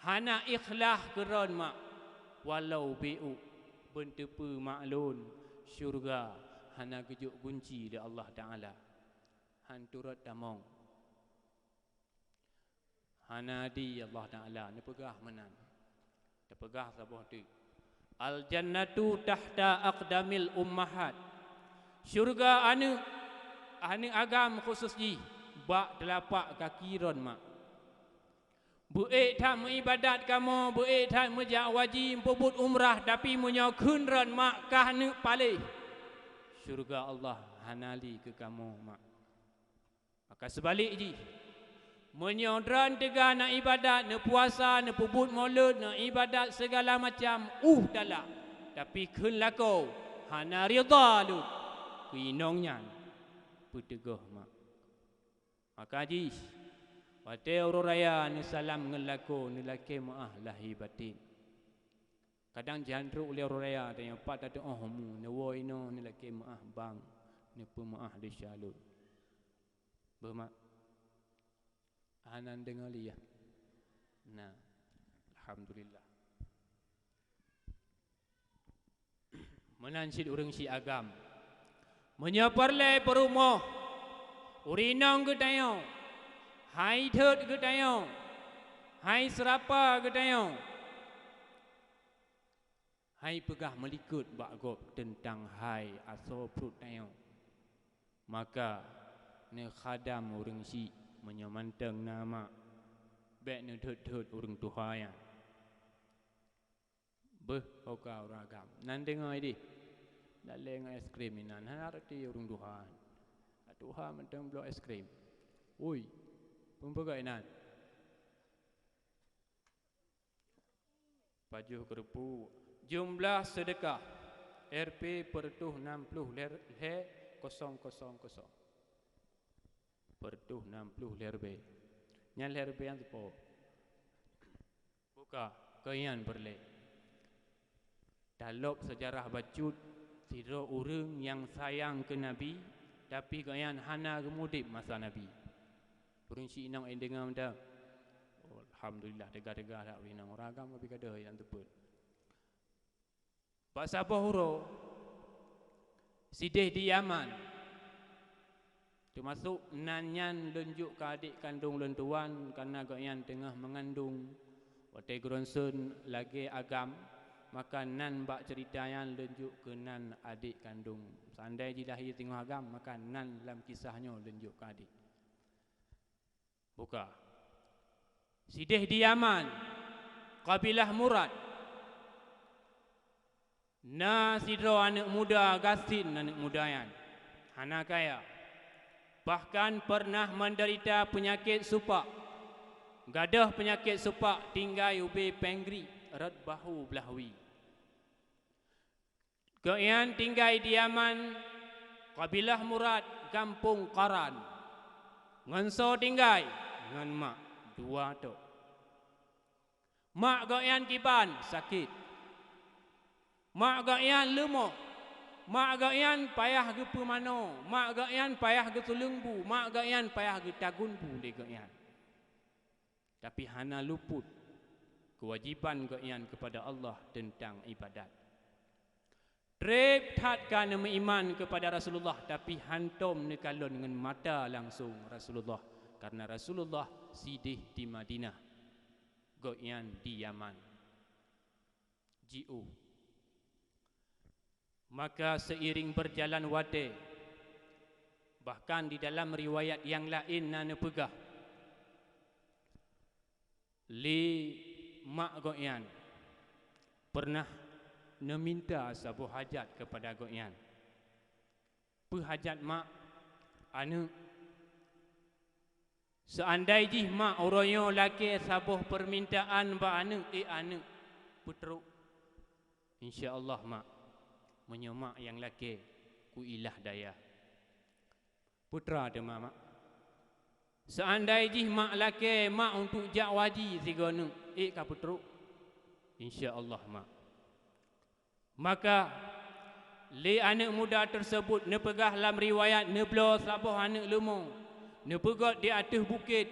hana ikhlaih keu droen mak, walau ubé ôk, beuneuteupeu mak lôn, syeuruga hana geujok gunci lé Allah Taala. Hán turot tamong. Hana di Allah Taala neupeugah meunan. Teupeugah saboh teuk, "Al-jannatu tahta aqdamil ummahat." Syeuruga aneuëk, aneuëk agam khusos jih bak teulapak kaki droen mak. Beuék that meuibadat kamoe, beuék that meujak haji, meupubuet umrah, tapi meunyoe kheun droen mak ka hana paléh, syeuruga Allah hana lé keu kamoe mak. Maka seubalek jih, meunyoe droen teuga na ibadat, neupuasa, neupeubuet mulod, neuibadat sigala macam, uh talak, tapi kheun lakoe hana ridha lôn, keu inong nyan peuteugoh mak. Maka jih, watée uroe raya neusalam ngon lakoe, neulakée meuáh lahé batén. Kadang jihan trok lé uroe raya, tanyoe pat tateuôh mu, neuwoe inoe, neulakée meuáh bang, neupeumeuáh desya lôn. Beuh mak, hana neudeungoe lé yah? Na, alhamdulillah. Meunan cit ureuëng syiek agam. Meunyoe peureulée peurumoh, ureuëng inong geutanyoe, hai thot geutanyoe, hai seurapa geutanyoe, hai peugah meulikot bak gob teuntang hai asoe pruet tanyoe, maka neukhadam ureuëng syiek meunyoe mantong na mak, bék neuthot-thot ureuëng tuha nyan. Beuh, oka ureuëng agam. Nan deungoe ideh. Dalé ngon es krim inan. Hana roti ureuëng tuha. Tuha mantong bloe es krim. Ui, peue peugah inan? Pajoh keureupuk. Jumlah seudeukah R P peureutôh nam ploh lhée kosong kosong kosong. Peureutôh nam ploh lhée ribée. Nyan lhée ribée nyan teupo. Buka, keu nyan peureulée. Talop seujarah bacut, sidroe ureuëng nyang sayang keu Nabi, tapi gobnyan hana geumudeb masa Nabi. Ureuëng syiek inong ék deungoe mantong. Oh, alhamdulillah, teuga-teuga that ureuëng inong. Ureuëng agam ka pi ka deuh nyang teupeu. Bak saboh uroe, sideh di Yaman, teumasok nan nyan lôn jok keu adék kandong lôn tuan, kareuna gobnyan teungoh meungandong. Watée geuronson lagée agam, maka nan bak ceurita nyan lôn jok keu nan adék kandong. Seandai jih lahé teungoh agam, maka nan lam kisah nyoe lôn jok keu adék. Buka. Sideh di Yaman, kabilah Murad. Na sidroe aneuëk muda gasien, aneuëk muda nyan hana kaya, bahkan peureunah meudeurita peunyakét supak. Gadôh peunyakét supak tinggai ubé péng griek rot bahô blaih wie. Gobnyan tinggai di Yaman, kabilah Murad, gampông Qaran. Ngon soe tinggai? Ngon mak, dua tok. Mak gobnyan kiban, sakét. Mak geuh nyan leumoh, mak geuh nyan payah geupeumanoe, mak geuh nyan payah geutuleueng bu, mak geuh nyan payah geutagun bu lé geuh nyan. Tapi hana luput keuwajiban geuh nyan keupada Allah teuntang iébadat. Treb that ka neumeuiman keupada Rasulullah, tapi hantom neukalon ngon mata langsong Rasulullah, kareuna Rasulullah sideh di Madinah, geuh nyan di Yaman. Jiôh. Maka seiring beujalan watée, bahkan di dalam riwayat nyang laén na neupeugah, lé mak geuh nyan peureunah neuminta saboh hajat keupada geuh nyan. Peue hajat mak? Aneuëk. Seuandai jih mak uroe nyoe lakée saboh peurmintaan bak aneuëk, ék aneuëk peutrok, insya Allah mak, meunyoe mak nyang lakée, kuilah dayah. Putra teuma mak. Seuandai jih mak lakée mak untuk jak waji sigoe aneuëk, ék ka peutrok, insya Allah mak. Maka lé aneuëk muda teuseubut neupeugah lam riwayat neubloe saboh aneuëk leumo, neupeugot di ateueh bukét,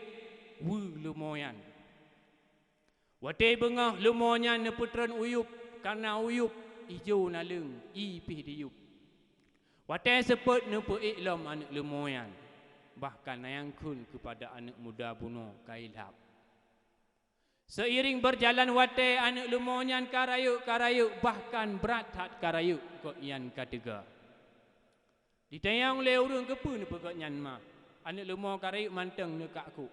weu leumo nyan. Watée beungoh leumo nyan neupeutreun uyueb, kareuna uyueb ijo naleueng, ié pih diyueb. Watée seupôt neupeuék lom aneuëk leumo nyan, bahkan na nyang kheun keupada aneuëk muda bunoe ka ilhab. Seiring beujalan watée aneuëk leumo nyan ka rayeuk, ka rayeuk, bahkan brat that ka rayeuk, geuh nyan ka teuga. Jitanyong lé ureuëng, keupeue neupeugot nyan ma? Aneuëk leumo ka rayeuk mantong neukak kok.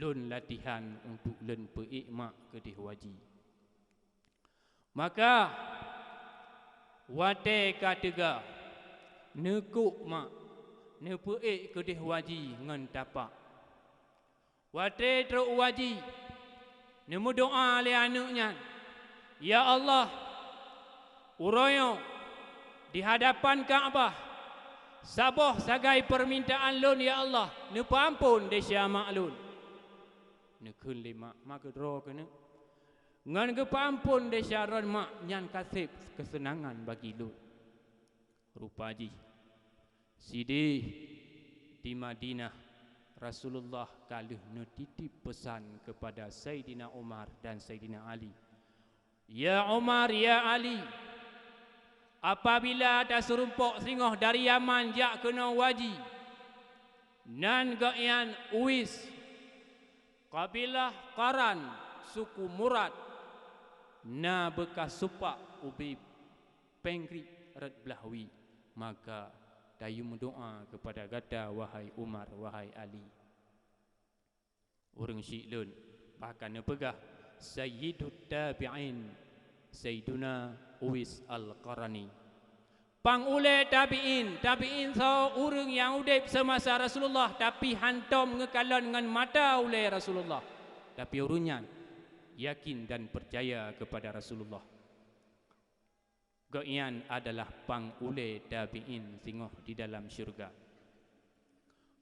Lôn latihan untuk lôn peuék mak keudeh waji. Maka watée ka teuga, neukok mak, neupeuék keudeh waji ngon tapak. Watée trok waji, neumeudoá lé aneuëk nyan, "Ya Allah, uroe nyoe di hadapan Ka'bah, saboh sagai peurmintaan lôn, ya Allah, neupeuamphon desya mak lôn." Neukheun lé mak, "Ma keudroe keuneuk, ngon geupeuamphon desya droen mak nyan ka seb keuseunangan bagi lôn." Rupa jih, sideh di Madinah, Rasulullah ka lheueh neutitip peusan keupada Saidina Umar dan Saidina Ali, "Ya Umar, ya Ali, apabila taseurumpok singoh dari Yaman jak keunoe waji, nan geuh nyan Uwais, kabilah Qaran, suku Murad, na beukas supak ubé péng kriek rot blaih wie, maka tayue meudoá keupada gata, wahai Umar, wahai Ali." Ureuëng syiek lôn, bahkan neupeugah, "Sayyidut tabi'in, Sayyiduna Uwais Al-Qarani." Pang ulée tabi'in, tabi'in soe ureuëng nyang udeb seumasa Rasulullah, tapi hantom neukalon ngon mata ulée Rasulullah. Tapi ureuëng nyan yakin dan peucaya keupada Rasulullah. Geuh nyan adalah pang ulée tabi'in singoh di dalam syeuruga.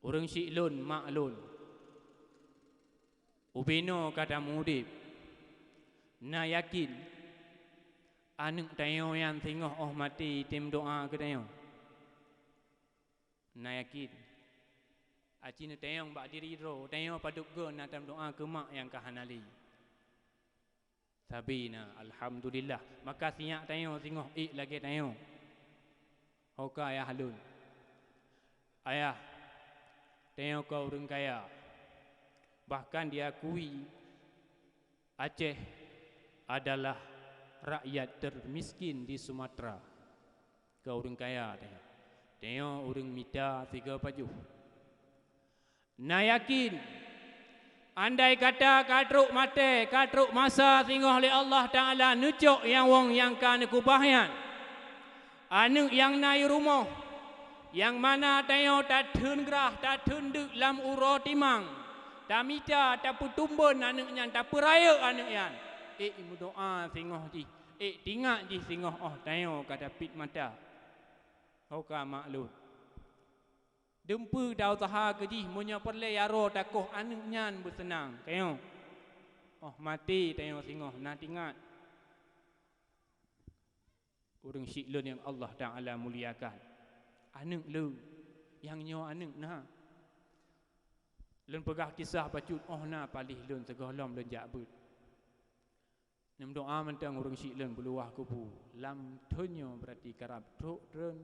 Ureuëng syiek lôn, mak lôn, ubé noe ka tameuudeb, na yakin aneuëk tanyoe nyan singoh óh maté tem doá keu tanyoe? Na yakin? Aci neutanyong bak diri droe, tanyoe padub goe na tameudoá keu mak nyang ka hana lé? Sabe na, alhamdulillah. Maka sinyak tanyoe singoh ék lagée tanyoe. Ho ka ayah lôn. Ayah, tanyoe ka ureuëng kaya. Bahkan diakui Aceh adalah rakyat termiskin di Sumatera. Ka ureuëng kaya tanyoe. Tanyoe ureuëng mita sigoe pajoh. Na yakin, andai kata ka trok maté, ka trok masa singoh lé Allah Taala neucok nyawöng nyang ka neukeubah nyan, aneuëk nyang na i rumoh, nyang mana tanyoe tatheun grah, tatheun deuk lam uroe timang, tamita, tapeutumbeun aneuëk nyan, tapeurayeuk aneuëk nyan, ék meudoá singoh jih, ék tingat jih singoh óh tanyoe ka tapit mata. Ho ka mak lôn. Dum peue ta-useuha keu jih, meunyoe peureulée jaroe takoh aneuëk nyan beuseunang. Tanyoe, óh maté tanyoe singoh na tingat. Ureuëng syiek lôn nyang Allah Taala muliakan, aneuëk lôn nyang nyoe aneuëk na. Lôn peugah kisah bacut óh na paléh lôn sigohlom lôn jak beuet. Neumeudoá mantong ureuëng syiek lôn beuluwah kubu. Lam thon nyoe beurati karab trok thon,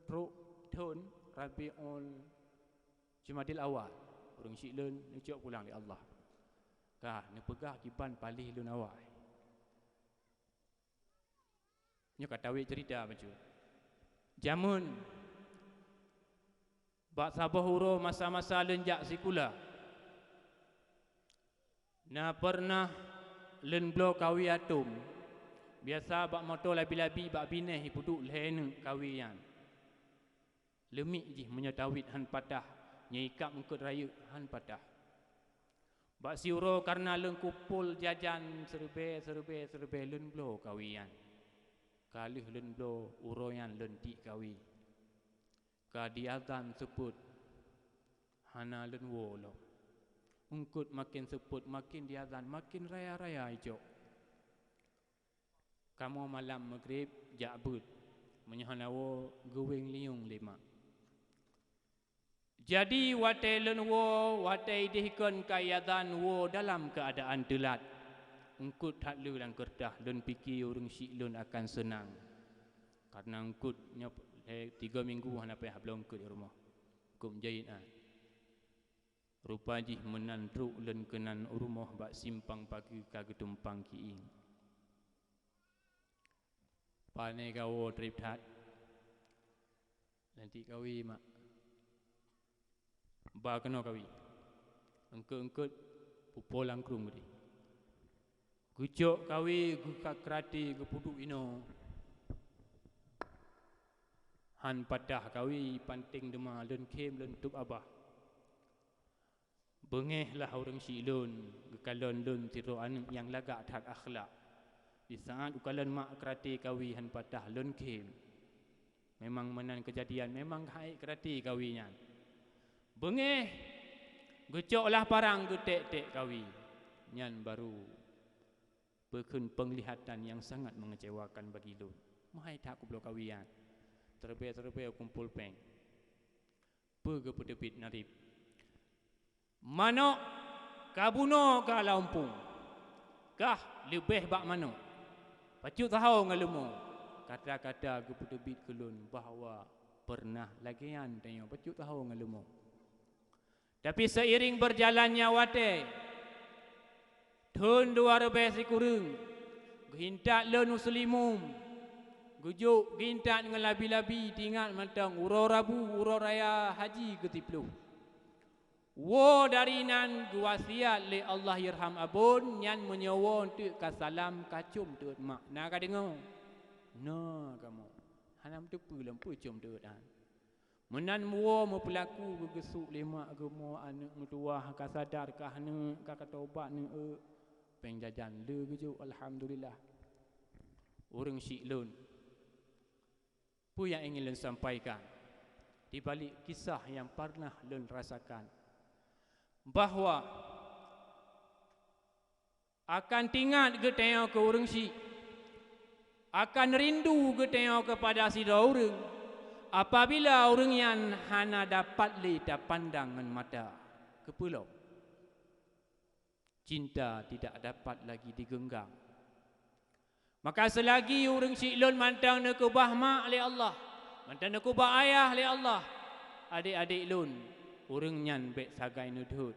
trok thon Rabiul Jumadil Awal, ureuëng syiek lôn neucok pulang lé Allah. Ka neupeugah kiban paléh lôn awai. Nyoe ka tawét ceurita bacut. Jameun bak saboh uroe masa-masa lôn jak sikula, na peureunah lôn bloe kawi atôm. Biasa bak moto labi-labi bak binéh ipeuduek lhée neuk kawi nyan. Leumiek jih meunyoe tawét hán patah, nyoe ikab eungkôt rayeuk hán patah. Bak siuroe kareuna lôn kumpol jajan seureubée, seureubée, seureubée lôn bloe kawi nyan. Ka lheueh lôn bloe uroe nyan lôn tiek kawi. Ka diazan seupôt, hana lôn woe lom. Eungkôt maken seupôt, maken diazan, maken raya-raya icok. Kamoe malam Maghrib jak beuet, meunyoe hana woe geuwéng liyueng lé mak. Jadi watée lôn woe, watée idéh kon ka iazan woe dalam keuadaan teulat. Eungkôt that le lam keureutah lôn pike ureuëng syiek lôn akan seunang. Kareuna eungkôt nyoe lhée tiga minggu hana payah bloe eungkôt di rumoh. Eungkôt meujahét na. Rupa jih meunan trok lôn keunan u rumoh bak simpang pageue ka geutumpang kiéng. Pane gawoe treb that. Lantik kawi mak. Ba keunoe kawi. Eungkôt-eungkôt pupo langkrueng geude. Geucok kawi geuka keurati geupeuduek inoe. Hán patah kawi panténg deuma lôn khém lôn tôb abah. Beungéh lah ureuëng syiek lôn, geukalon lôn sidroe aneuëk nyang lagak that akhlak. Di saát geukalon mak keurati kawi hán patah lôn khém. Memang meunan keujadian, memang hai keurati kawi nyan. Beungéh, geucok lah parang geuték-ték kawi. Nyan baru peukheun peunglihatan nyang sangat meungecewakan bagi lôn. Meuhai that kubloe kawi nyan. Seureubée-seureubée kumpol péng. Peue geupeuteubiet narib? Manök ka bunoe ka lam umpung, kah leubeh bak manök. Pacut taho ngon leumo, kata-kata geupeuteubiet keu lôn bahwa peureunah lagée nyan tanyoe pacut taho ngon leumo. Tapi seiring berjalannya watée, thon dua ribée sikureueng, geuintat lôn u Seulimum, geujok geuintat ngon labi-labi tingat mantong uroe Rabu, uroe raya haji keusiplôh. Woe dari nan geuwasiat lé Allahyarham Abon nyan meunyoe woe eunteuk ka salam ka com teuôt mak. Na ka deungoe? Na kamoe. Hana meuteupeue lom peue com teuôt nyan. Meunan woe meupeulaku geugeusuk lé mak geumo aneuëk meutuwah ka sadar ka aneuëk ka, ka tobat neuëk. Péng jajan le geujok alhamdulillah. Ureuëng syiek lôn. Peue nyang ingin lôn sampaikan di balik kisah nyang parnah lôn rasakan, bahwa akan tingat geutanyoe keu ureuëng syiek, akan rindu geutanyoe keupada sidroe ureuëng, apabila ureuëng nyan hana dapat lé tapandang ngon mata. Keupeue lom? Cinta tidak dapat lagi digenggam. Maka seulagi ureuëng syiek lôn mantong neukeubah mak lé Allah, mantong neukeubah ayah lé Allah, adék-adék lôn, ureuëng nyan bék sagai neudhôt.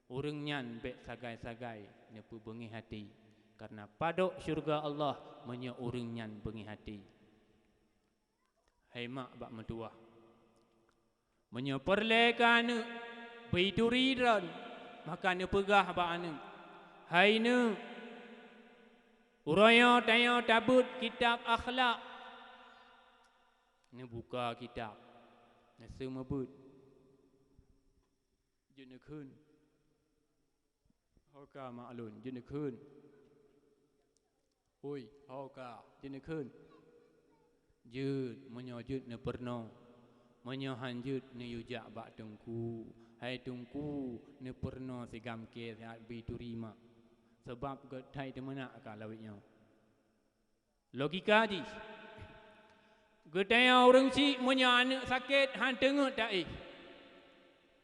Ureuëng nyan bék sagai-sagai neupeubeungéh até, kareuna padok syeuruga Allah meunyoe ureuëng nyan beungéh até. Hai mak bak meutuwah, meunyoe peureulée keu aneuëk beuituri droe, maka neupeugah bak aneuëk, "Hai neuëk, uroe nyoe tanyoe tabeuet kitab akhlak." Neubuka kitab, neuseumeubeuet. Jeuet neukheun, "Ho ka mak lôn," jeuet neukheun. "Ui, ho ka," jeuet neukheun. Jeuet, meunyoe jeuet neupeurunoe. Meunyoe hán jeuet neuyue jak bak teungku. "Hai teungku, neupeurunoe sigamkée siat beuituri mak. Sabab gét that teumeunak ka lawét nyoe." Logika jih, geutanyoe ureuëng syiek meunyoe aneuëk sakét han teungeut taéh.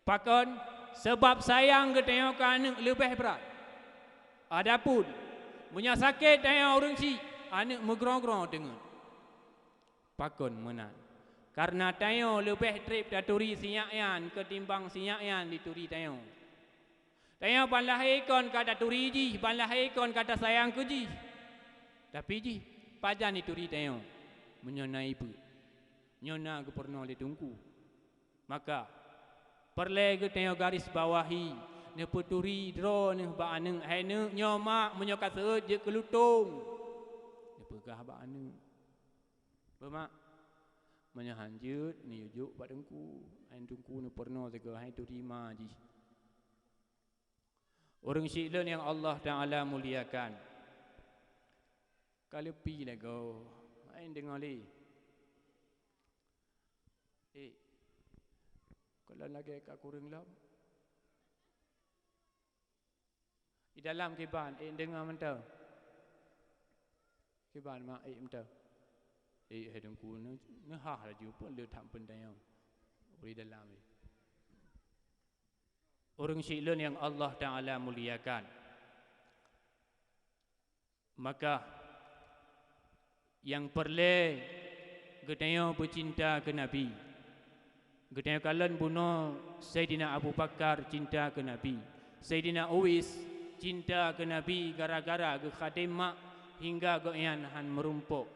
Pakon? Sabab sayang geutanyoe keu aneuëk leubeh brat. Adapun meunyoe sakét tanyoe ureuëng syiek, aneuëk meugroe-groe teungeut. Pakon meunan? Kareuna tanyoe leubeh treb taturi si nyak nyan keutimbang si nyak nyan dituri tanyoe. Tanyoe ban lahé kon ka taturi jih, ban lahé kon ka tasayang keu jih. Tapi jih, pajan jituri tanyoe meunyoe na ié peuet? Nyoe na geupeurunoe lé Teungku. Maka, peureulée geutanyoe garis bawahi, neupeuturi droeneuh bak aneuëk, "Hai neuëk, nyoe mak, meunyoe ka seuôt jeuet keu lutông." Neupeugah bak aneuëk, "Beuh mak, meunyoe han jeuet, neuyue jok bak Teungku. Hai Teungku neupeurunoe sigoe, hai turi ma jih." Ureuëng syiek lôn nyang Allah Ta'ala muliakan, ka leupi lagoe, hai deungoe lé. Eh, kalon lagée ka kureueng lom. Di dalam kiban, eh, deungoe mantong. Kiban mak, eh, mantong. Eh, hai Teungku, neu-, neuhah laju pun le that peuntanyong. Di dalam, eh. Ureuëng syiek lôn nyang Allah Ta'ala muliakan. Maka, nyang peureulée geutanyoe beucinta keu Nabi. Geutanyoe kalon bunoe Saidina Abu Bakar cinta keu Nabi. Saidina Uwais cinta keu Nabi gara-gara geukhadém mak hingga gobnyan han meurumpok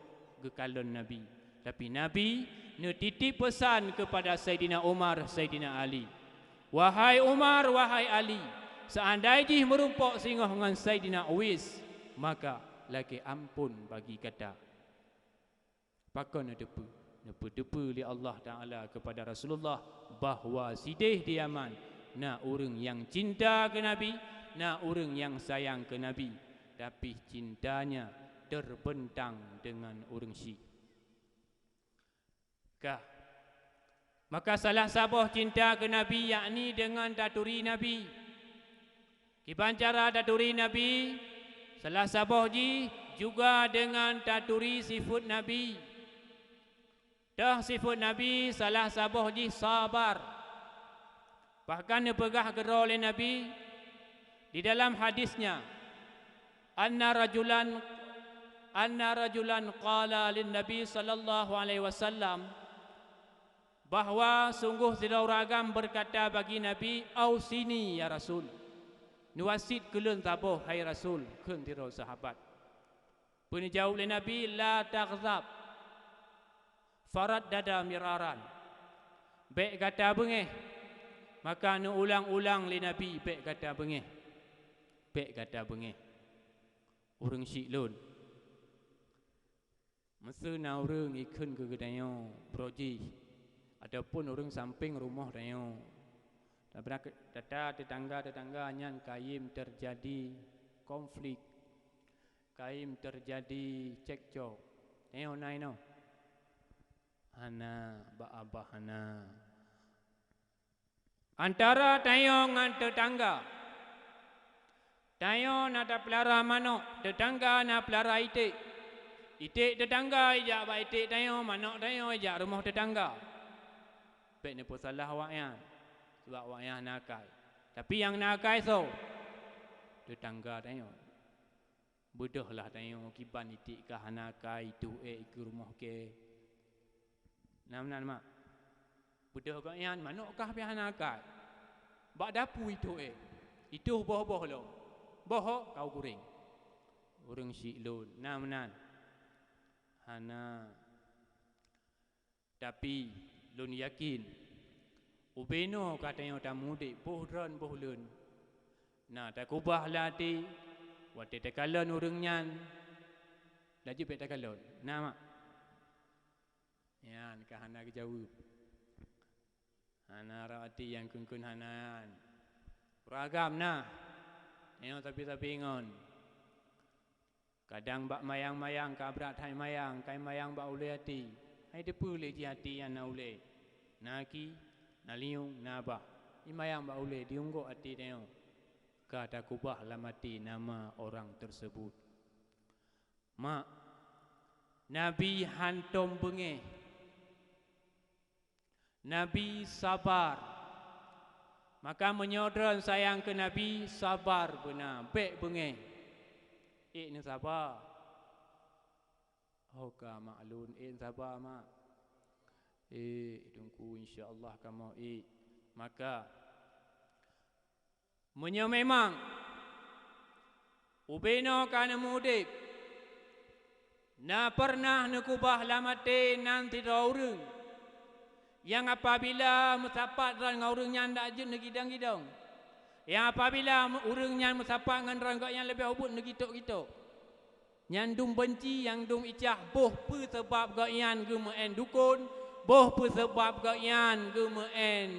geukalon Nabi. Tapi Nabi neutitip peusan keupada Saidina Umar, Saidina Ali. "Wahai Umar, wahai Ali, seandai jih meurumpok singoh ngon Saidina Uwais, maka lakée amphon bagi gata." Pakon neuteupeue? Neupeuteupeue lé Allah Ta'ala keupada Rasulullah bahwa sideh di Yaman na ureuëng nyang cinta keu Nabi, na ureuëng nyang sayang keu Nabi, tapi cintanya terbentang dengan ureuëng syiek. Ka. Maka salah saboh cinta keu Nabi, yakni deungon taturi Nabi. Kiban cara taturi Nabi, salah saboh jih juga deungon taturi sifeuet Nabi. Toh sifeuet Nabi salah saboh jih sabar. Bahkan neupeugah keudroe lé Nabi di dalam hadisnya, "Anna rajulan, anna rajulan qala lin Nabi sallallahu alaihi wasallam," bahwa sungguh sidroe ureuëng agam berkata bagi Nabi, "Ausini ya Rasul, neuwasiet keu lôn saboh hai Rasul," kheun sidroe sahabat. Peue neujaweueb lé Nabi, "La taghdab." Faraddada miraran. "Bék gata beungéh." Maka neuulang-ulang lé Nabi, "Bék gata beungéh. Bék gata beungéh." Ureuëng syiek lôn. Meuseu na ureuëng ikheun keu geutanyoe broe jih, ataupun ureuëng sampéng rumoh tanyoe. Tabrak-, tata tetangga-tetangga nyan kayém teujadi konflik, kayém teujadi cekcok. Tanyoe na inoe? Hana, bak babah hana. Antara tanyoe ngon teutangga. Tanyoe na tapeulara manök, teutangga na peulara iték. Iték teutangga ijak bak iték tanyoe, manök tanyoe ijak rumoh teutangga. Bék neupeusalah awaknyan, sabab awaknyan na akai. Tapi nyang na akai soe? Teutangga tanyoe. Beudôhlah tanyoe kiban iték ka hana akai, itoh ék ikeue rumoh kée. Na meunan, mak? Beudôh gobnyan, manök kah pih hana akai. Bak dapu itoh ék. Itoh boh-boh lom. Boh ka u guréng. Ureuëng syiek lôn. Na meunan? Hana. Tapi, lôn yakin, ubé noe ka tanyoe tamudik boh droen boh leuen. Na takubah lam até, watée takalon ureuëng nyan, laju bék takalon. Na, mak? Nyan ka hana geujaweueb. Hana rot até nyang kheun-kheun hana nyan. Ureuëng agam na, tanyoe sabe-sabe ngon. Kadang bak mayang-mayang ka brat hai mayang, kai mayang bak ulée até. Hai teupeue lé jih até nyan na ulée. Na aki, na liyueng, na babah. Imayang bak ulée diunggok até tanyoe. Ka takubah lam até nama orang tersebut. Mak, Nabi hantom beungéh. Nabi sabar. Maka meunyoe droe sayang keu Nabi, sabar beuna, bék beungéh. Ék neusaba. Oh ka mak lôn, ék neusaba mak. Ék Teungku, insya Allah kamoe ék. Maka meunyoe memang ubé noe ka neumeu udeb, na pernah neukubah lam até nan sidroe ureuëng, nyang apabila meusapat droe ngon ureuëng nyan dak jeuet neugidong-gidong, nyang apabila ureuëng nyan meusapat ngon droe gobnyan leubeh ubit neugitok-gitok. Nyan dum beunci nyang dum icah, boh peue sabab gobnyan geumeu'en dukon, boh peue sabab gobnyan geumeu'en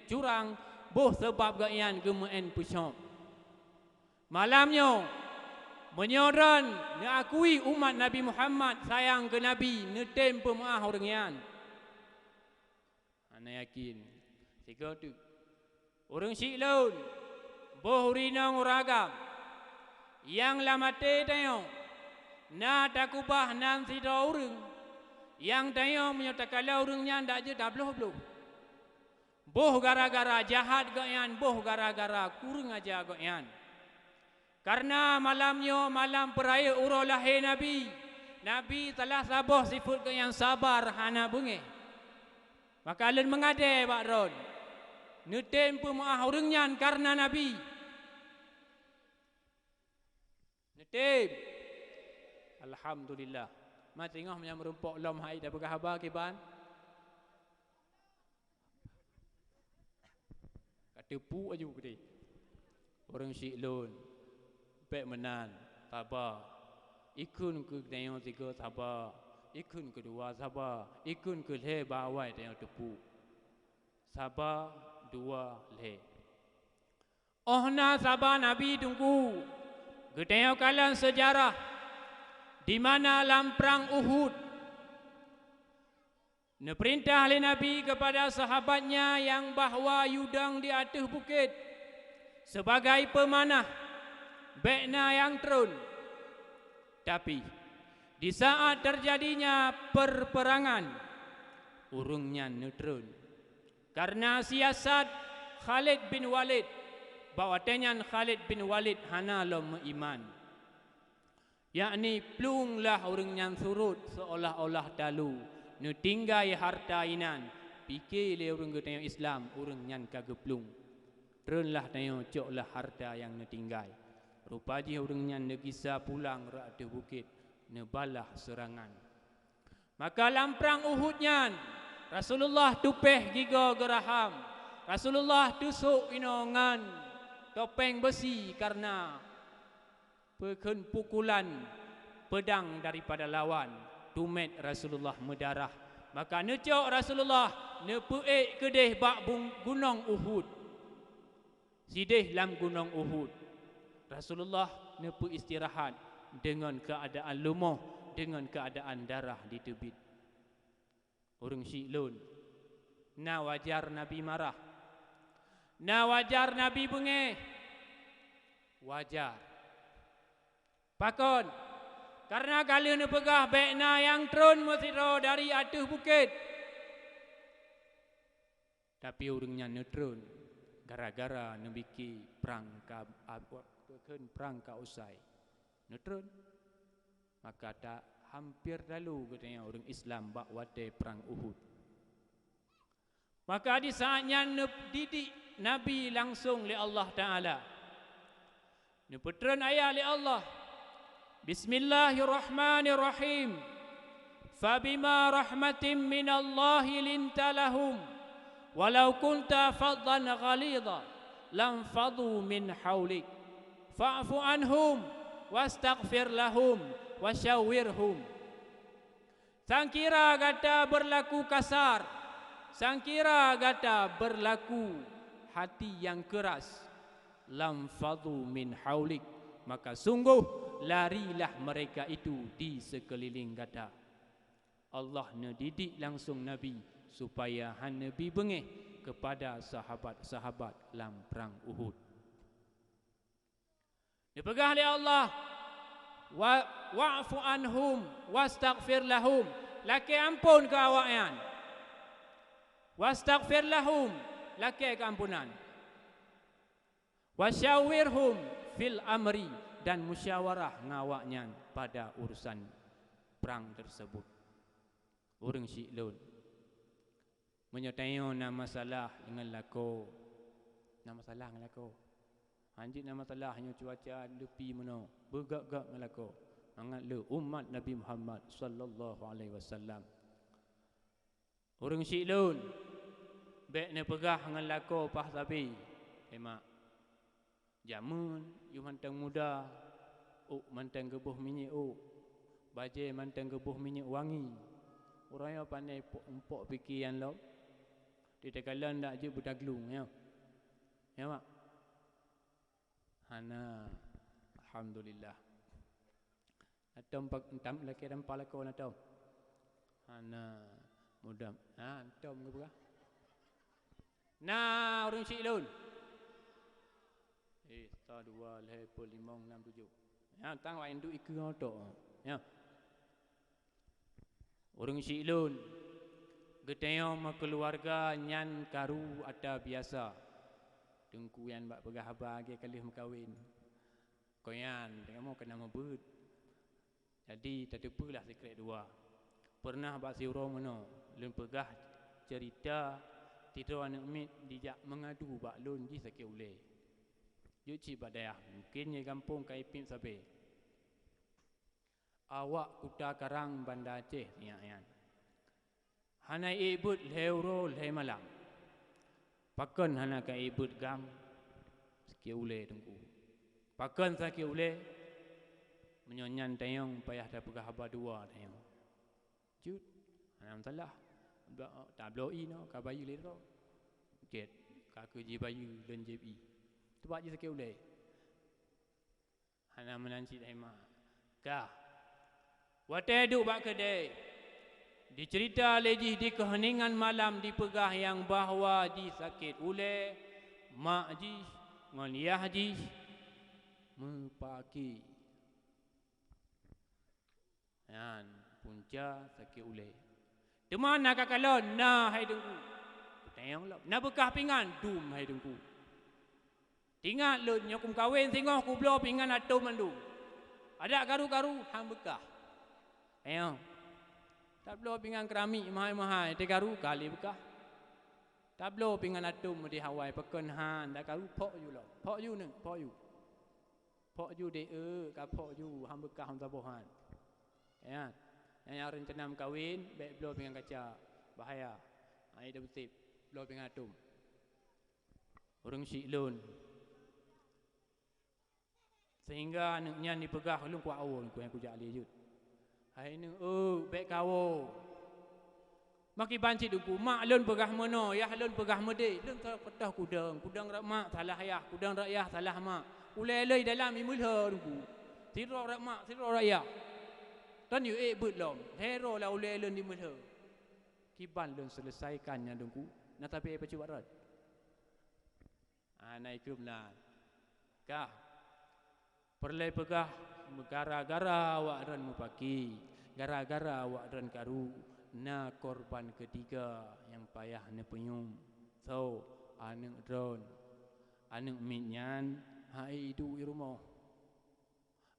curang, boh sabab gobnyan geumeu'en peusyok. Malam nyoe, meunyoe droe neuakui umat Nabi Muhammad sayang keu Nabi, neutem peumeu'ah ureuëng nyan. Hana yakin. Sigoe teuk. Ureuëng syiek lôn, boh ureuëng inong ureuëng agam, nyang lam até tanyoe na takubah nan sidroe ureuëng, nyang tanyoe meunyoe takalon ureuëng nyan dak jeuet tabloh-bloh. Boh gara-gara jahat gobnyan, boh gara-gara kureueng aja gobnyan. Kareuna malam nyoe malam peurayeuk uroe lahé Nabi. Nabi salah saboh sifeuet geuh nyang sabar, hana beungéh. Maka lôn meungadée bak droe, neutem peumeu'ah ureuëng nyan kareuna Nabi. Neutem. Alhamdulillah. Ma teungoh meunyoe meurumpok lom hai tapeugah haba kiban. Ka teupeu aju keudeh. Ureuëng syiek lôn, bék meunan, saba. Ikheun keu tanyoe sigoe saba. Ikheun keu dua saba. Ikheun keu lhée bak awai tanyoe teupeu. Saba, dua, lhée. Óh na saba Nabi Teungku, geutanyoe kalon seujarah di mana lam prang Uhud, neupeurintah lé Nabi keupada sahabatnya nyang bahwa yue dong di ateueh bukét, sibagai peumanah, bék na nyang tron. Tapi, di saat teujadinya peupeurangan, ureuëng nyan neutron. Kareuna siasat Khalid bin Walid, bak watée nyan Khalid bin Walid hana lom meuiman. Yakni plueng lah ureuëng nyan surot seuolah-olah talu, neutinggai hareuta inan, pike lé ureuëng geutanyoe Islam ureuëng nyan ka geuplueng. Tronlah tanyoe coklah hareuta nyang neutinggai. Rupa jih ureuëng nyan neugisa pulang rot ateueh bukét, neubalah seurangan. Maka lam prang Uhud nyan, Rasulullah tupéh gigoe geuraham. Rasulullah teusok inoe ngon topeng beusi kareuna peukheun pukulan peudang daripada lawan. Tumét Rasulullah meudarah. Maka neucok Rasulullah neupeuék keudeh bak bung-, gunong Uhud. Sideh lam gunong Uhud, Rasulullah neupeuistirahat deungon keuadaan lumoh, deungon keuadaan darah jiteubiet. Ureuëng syiek lôn, na wajar Nabi marah? Na wajar Nabi beungéh? Wajar. Pakon? Kareuna ka lheueh neupeugah bék na nyang tron meusidroe dari ateueh bukét. Tapi ureuëng nyan neutron gara-gara neubike prang ka, ab-, kheun prang ka usai. Neutron. Maka ta-, hampir talu geutanyoe ureuëng Islam bak watée prang Uhud. Maka di saat nyan neudidik Nabi langsong lé Allah Taala. Neupeutron ayat lé Allah, "Bismillahirrahmanirrahim. Fabima rahmatim minallahi linta lahum, walau kunta faddan ghalidha lam fadu min haulik. Fa'fu anhum wastaghfir lahum wasyawirhum." Sangkira gata beurlaku kasar, sangkira gata beurlaku hati nyang keuras, lam fadu min haulik, maka sunggoh larilah mereka itu di seukeulileng gata. Allah neudidik langsong Nabi supaya hana neubi beungéh keupada sahabat-sahabat lam prang Uhud. Neupeugah lé Allah, Wa, wa'fu anhum wastaghfir lahum. Lakée amphon keu awaknyan. Wastaghfir lahum, lakée keuampunan. Wasyawirhum fil amri, dan musyawarah ngon awaknyan pada urusan prang tersebut. Ureuëng syiek lôn, meunyoe tanyoe na masalah ngon lakoe, na masalah ngon lakoe. Hanjeuet na masalah nyoe cuaca leupie meunoe, beugak-gak ngon lakoe. Mangat le umat Nabi Muhammad sallallahu alaihi wasallam. Ureuëng syiek lôn, bék neupeugah ngon lakoe paih sabe, "Hé mak, jameun yôh mantong muda, ôk mantong geuboh minyeuk ôk, bajée mantong geuboh minyeuk wangi." Uroe nyoe pane pok, pok pike nyan lom. Teukalon dak jeuet beudaglueng, nyoe. Ya, mak? Hana. Alhamdulillah. Atom pak entam lakée dan pala kon atom. Hana mudah. Ha, atom ke buka? Na ureuëng syiek lôn. Eh, sa dua lhée peuet limong enam tujuh. Ya, tang wai nduk ikeue oto. Ya. Ureuëng syiek lôn, geutanyoe meukeuluwarga nyan karu ata biasa. Teungku nyan bak peugah haba lagée ka lheueh meukawen. Kon nyan, kamoe keunan meubeuet. Jadi, tateupeue lah sikrék dua. Peureunah bak siuroe meunoe, lôn peugah ceurita sidroe aneuëk miet jijak meungadu bak lôn jih sakét ulée. Jeuet cit bak dayah, mungken nyoe gampông ka ipiep sabe. Awak Kuta Karang Banda Aceh sinyak nyan. Hana ék beuet lhée uroe lhée malam. Pakon hana ka ék beuet gam? Sakét ulée, Teungku. Pakon sakét ulée? Meunyoe nyan tanyong payah tapeugah haba dua tanyong. Jeuet, hana masalah. Tabloe inoe ka bayeue lé droe. Gét, ka keuh jibayeue lôn jieb ié. Teubak jih sakét ulée. Hana meunan cit hai mak. Kah. Watée duek bak keudée, diceurita lé jih di keuheuningan malam dipeugah nyang bahwa jih sakét ulée, mak jih ngon yah jih meupaki. Nyan punca sakét ulée. Teuma na ka kalon, na hai Teungku. Peutanyong lom, na beukah pingan, dum hai Teungku. Ingat lôn, nyoe kumeukawen singoh kubloe pingan atôm mandum. Adak karu-karu han beukah. Ayo. Tabloe pingan keuramik meuhai-meuhai, teukaru ka lé beukah. Tabloe pingan atôm meudeh awai, pakon han, dak karu phok ju lom. Phok ju neuk, phok ju. Phok ju deh, eu, ka phok ju, han beukah han saboh han. Ya. Nyang, nyang reuncana meukawen, bék bloe pingan kaca. Bahaya. Ai dah beutép, bloe pingan atôm. Ureuëng syiek lôn. Sehingga aneuëk nyan jipeugah, lôn kuat awon, ku nyang kujak lé jeuet. Hai neuëk, eu, bék kawoe. Makiban cit Teungku, mak lôn peugah meunoe, yah lôn peugah meudeh, lôn ka peutoh kudong, kudong rot mak salah yah, kudong rot yah salah mak. Ulée lôn dalam imeulhö Teungku. Sidroe rot mak, sidroe rot yah. Tan yue ék beuet lom, hero lah ulée lôn imeulhö. Kiban lôn seuleusaikan nyan Teungku, na tapi ai pacu bak rot. Hana ikheun meunan. Kah, peureulée peugah, gara-gara awak droen meupaki, gara-gara awak droen karu, na korban keutiga nyang payah neupeunyum. Soe? Aneuëk droen. Aneuëk miet nyan han ék iduek i rumoh.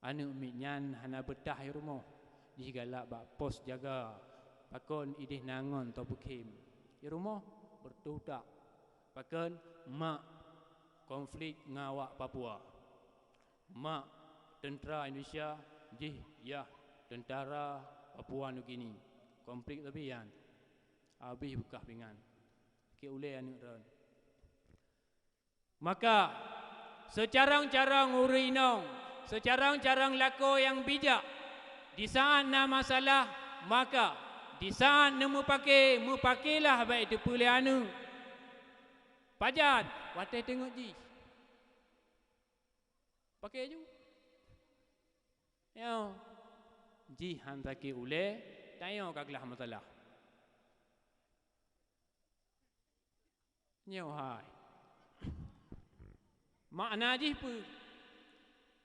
Aneuëk miet nyan hana beutah i rumoh, jih galak bak pos jaga, pakon ideh na ngon toh peukhém. I rumoh beureutoh utak, pakon mak konflik ngon awak Papua. Mak teuntra Indonesia, jih yah teuntara Papua Nugini. Konflik sabe nyan, habéh beukah pingan. Sakét ulée aneuëk droen. Maka, seucarông-carông ureuëng inong, seucarông-carông lakoe nyang bijak, disaát na masalah, maka, disaát neumeupake, meupakelah bék teupeue lé aneuëk. Pajan, watée teungeut jih. Pake ju. Nyoe, jih han sakét ulée, tanyoe ka glah masalah. Nyoe hai. Makna jih peue?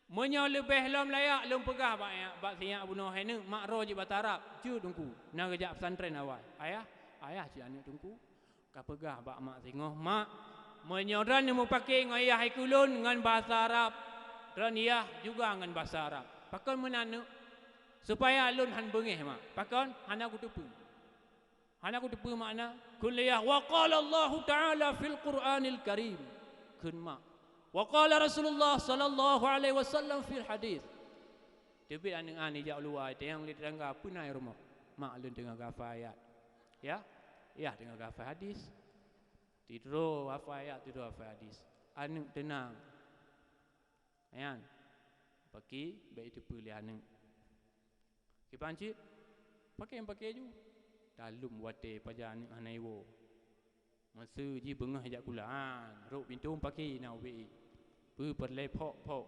Meunyoe leubeh lom layak lôn peugah bak, bak sinyak bunoe, "Hai neuk, mak droe jeuet basa Arab." "Jeuet, Teungku." Na geujak pesantren awai. "Ayah, ayah," cit aneuk Teungku, "ka peugah bak mak singoh, 'Mak, meunyoe droeneuh meupaké ngon yah ikeu lôn ngon basa Arab, droeneuh yah juga ngon basa Arab.'" "Pakon meunan, neuk?" "Supaya lôn han beungéh, Mak." "Pakon?" "Hana kuteupeue." "Hana kuteupeue makna?" "Kheun lé yah, 'Wa qala Allahu Ta'ala fil Qur'anil Karim.'" Kheun mak, "Wa qala Rasulullah sallallahu alaihi wasallam fil hadis.'" Teubiet aneuk nyan ijak u luwa, itanyong lé tetangga, "Peue na i rumoh?" "Mak lôn teungoh geuhafai ayat." "Yah?" "Yah teungoh geuhafai hadis." Sidroe hafai ayat, sidroe hafai hadis. Aneuk teunang. Nyan, paké bèk jiteupeue lé aneuk. Kiban cit, paké, paké ju. Talom watèe pajan aneuk hana iwoe. Masa jih beungoh jak kulah, han, rhot pintoe paké na ubé. Peue peureulèe phok-phok.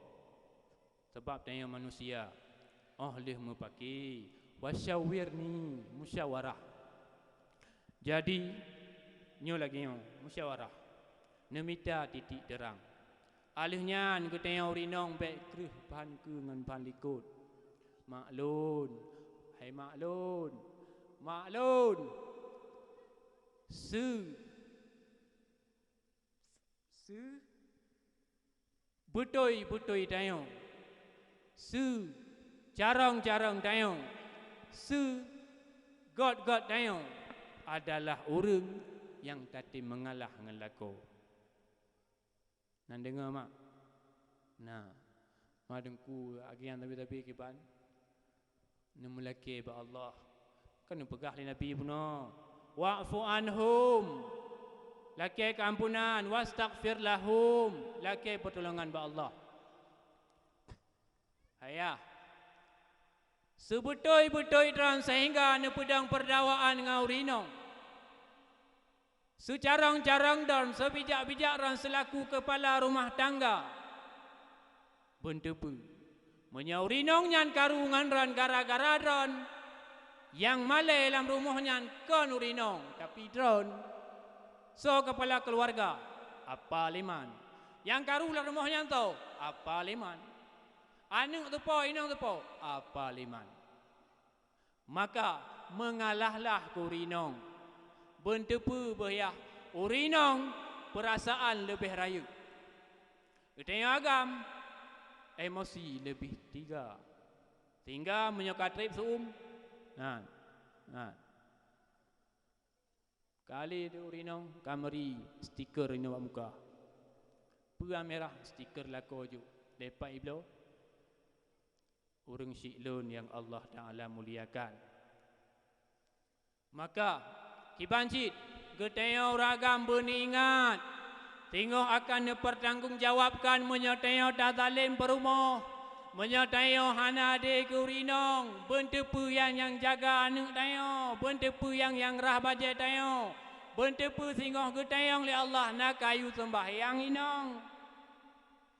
Sabab tanyoe manusia, óh lheueh meupaké, "Wa syawirni," musyawarah. Jadi, nyoe lagèe nyoe, musyawarah. Neumita titik teurang. Óh lheueh nyan geutanyoe ureueng inong bèk kreueh ban keue ngon ban likot. "Mak lôn, hai mak lôn, mak lôn, seubeutôi-beutôi tanyoe, seucarông-carông tanyoe, seugöt-göt tanyoe adalah ureueng nyang tatem meungalah ngon lakoe." Na neudeungoe, mak? Na. Mak Teungku, agian tabi-tabi kiban? Neumeulakèe bak Allah. Kan neupeugah lé Nabi bunoe, "Wa'fu anhum." Lakèe keuampunan, "Wastaghfir lahum." Lakèe peutulongan bak Allah. Hai yah, seubeutôi-beutôi droen seuhingga neupeudong peurdawaan ngon ureueng inong. Seucarông-carông droen, seubijak-bijak droen seulaku keupala rumoh tangga. Beuneuteupeu, meunyoe ureueng inong nyan karu ngon droen gara-gara droen, nyang malèe lam rumoh nyan kon ureueng inong, tapi droen. Soe keupala keuluwarga? Apa lé man. Nyang karu lam rumoh nyan soe? Apa lé man. Aneuk teuh po, inong teuh po? Apa lé man. Maka, meungalahlah keu ureueng inong. Beuneuteupeu beuh yah, ureueng inong peurasaan leubeh rayeuk. Geutanyoe agam, emosi leubeh teuga. Sehingga meunyoe ka trép seu-uem, nyan, nyan. Kali di ureueng inong ka meuri stiker inong bak muka. Peue mirah stiker lakoe jok, lé pat ibloe? Ureueng syik lôn nyang Allah Ta'ala muliakan. Maka, kiban cit, geutanyoe ureueng agam beuneuingat, singoh akan neupeurtanggong jawabkan meunyoe tanyoe tazalém peurumoh, meunyoe tanyoe hana adé keu ureueng inong, beuneuteupeu nyang, nyang jaga aneuk tanyoe, beuneuteupeu nyang, nyang rhah bajèe tanyoe, beuneuteupeu singoh geutanyong lé Allah na kayue seumbahyang inong.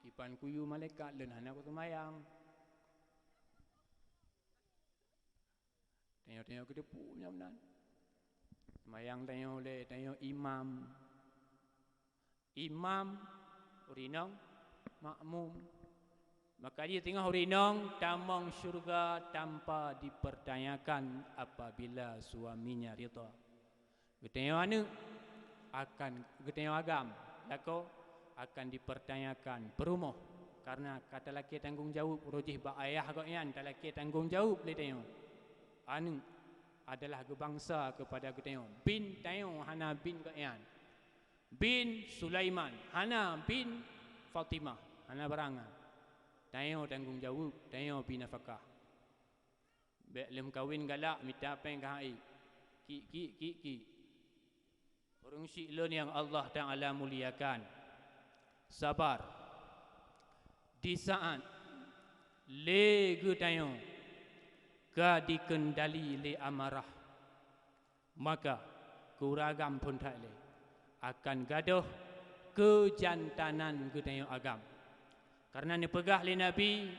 Kiban kuyue malaikat lôn hana kuseumbahyang. Tanyoe-tanyoe keuteupeu nyan meunan. Seumayang tanyoe lé, tanyoe imam. Imam, ureueng inong, makmum. Maka jih teungoh ureueng inong tamong syeuruga tanpa dipertanyakan apabila suaminya ridha. Geutanyoe aneuk akan, geutanyoe agam, lakoe akan dipertanyakan peurumoh, karena ka talakèe tanggong jaweueb, uroe jih bak ayah gobnyan talakèe tanggong jaweueb lé tanyoe. Aneuk adalah geubangsa keupada geutanyoe. Bin tanyoe hana bin gobnyan. Bin Sulaiman, hana bin Fatimah, hana barang nyan. Tanyoe tanggong jaweueb, tanyoe bi nafakah. Bèk lheueh meukawen galak mita péng keu han ék. Kik, kik, kik, kik. Ureueng syik lôn nyang Allah Ta'ala muliakan. Sabar. Di saat lé geutanyoe ka dikeundali lé amarah, maka keu ureueng agam phôn that lé akan gadôh keujantanan geutanyoe agam. Karena neupeugah lé Nabi,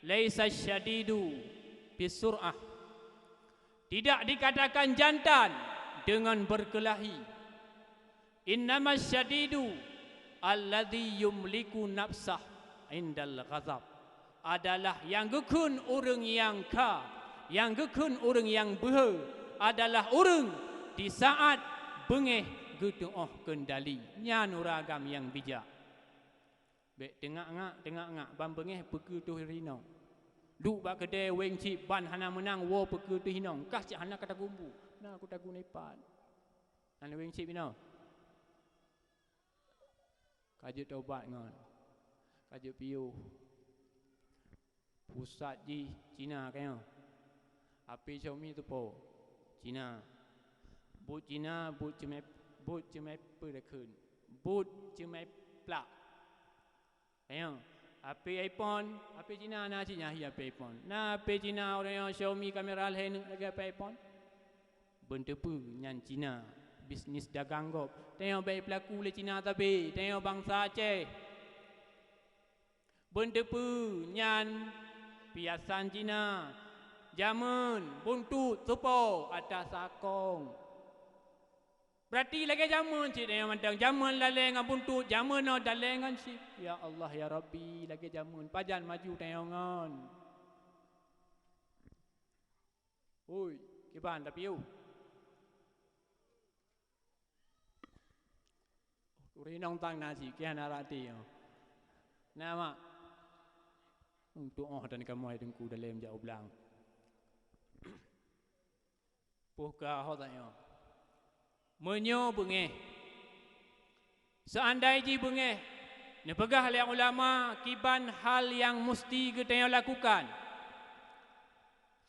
"Laisa syadidu bisur'ah." Tidak dikatakan jantan dengan berkelahi. "Innama syadidu alladzi yumliku nafsah indal ghadab." adalah nyang geukheun ureuëng nyang kha, nyang geukheun ureuëng nyang beuhe adalah ureuëng di saat beungéh geutuoh keundali. Nyan ureuëng agam nyang bijak. Bék teungak-ngak, teungak-ngak, ban beungéh peukeutoh rinong. Duek bak keudée wéng cit ban hana meunang woe peukeutoh rinong, kah cit hana ka tagumbu. Na ku tagun ipat. Hana wéng cit binoe. Ka jeuet tobat ngon. Ka jeuet piôh. Pusat jih Cina kayong. Api Xiaomi teupo Cina. Buet Cina, buet ceumé, buet ceumé peue dakheun. Buet ceumé plak. Kayong. Api iPhone, api Cina na cit nyan hi api iPhone. Na api Cina ureuëng nyang Xiaomi kamera lhée neuk lagée api iPhone. Beunteupeu nyan Cina, bisnis dagang gob. Tanyoe bék peulaku lé Cina sabe, tanyoe bansa Aceh. Beunteupeu nyan piasan Cina, jamén, buntut, teupo, ata sakong. Beurati lagée jamén cit tanyoe mantong. Jamén lalée ngon buntut, jamén nyoe lalée ngon chip. Ya Allah, ya Rabbi, lagée jamén. Pajan maju tanyoe ngon. Ui, kiban tapi yôh. Ureuëng inong tang na cit, kian na rati nyoe. Na mak. Untuk oh dan kamoe hai teungku dalam jak ublang. Poh ka ho tanyoe. Meunyoe beungéh, seandai jih beungéh, neupeugah lé ulama kiban hal nyang musti geutanyoe lakukan.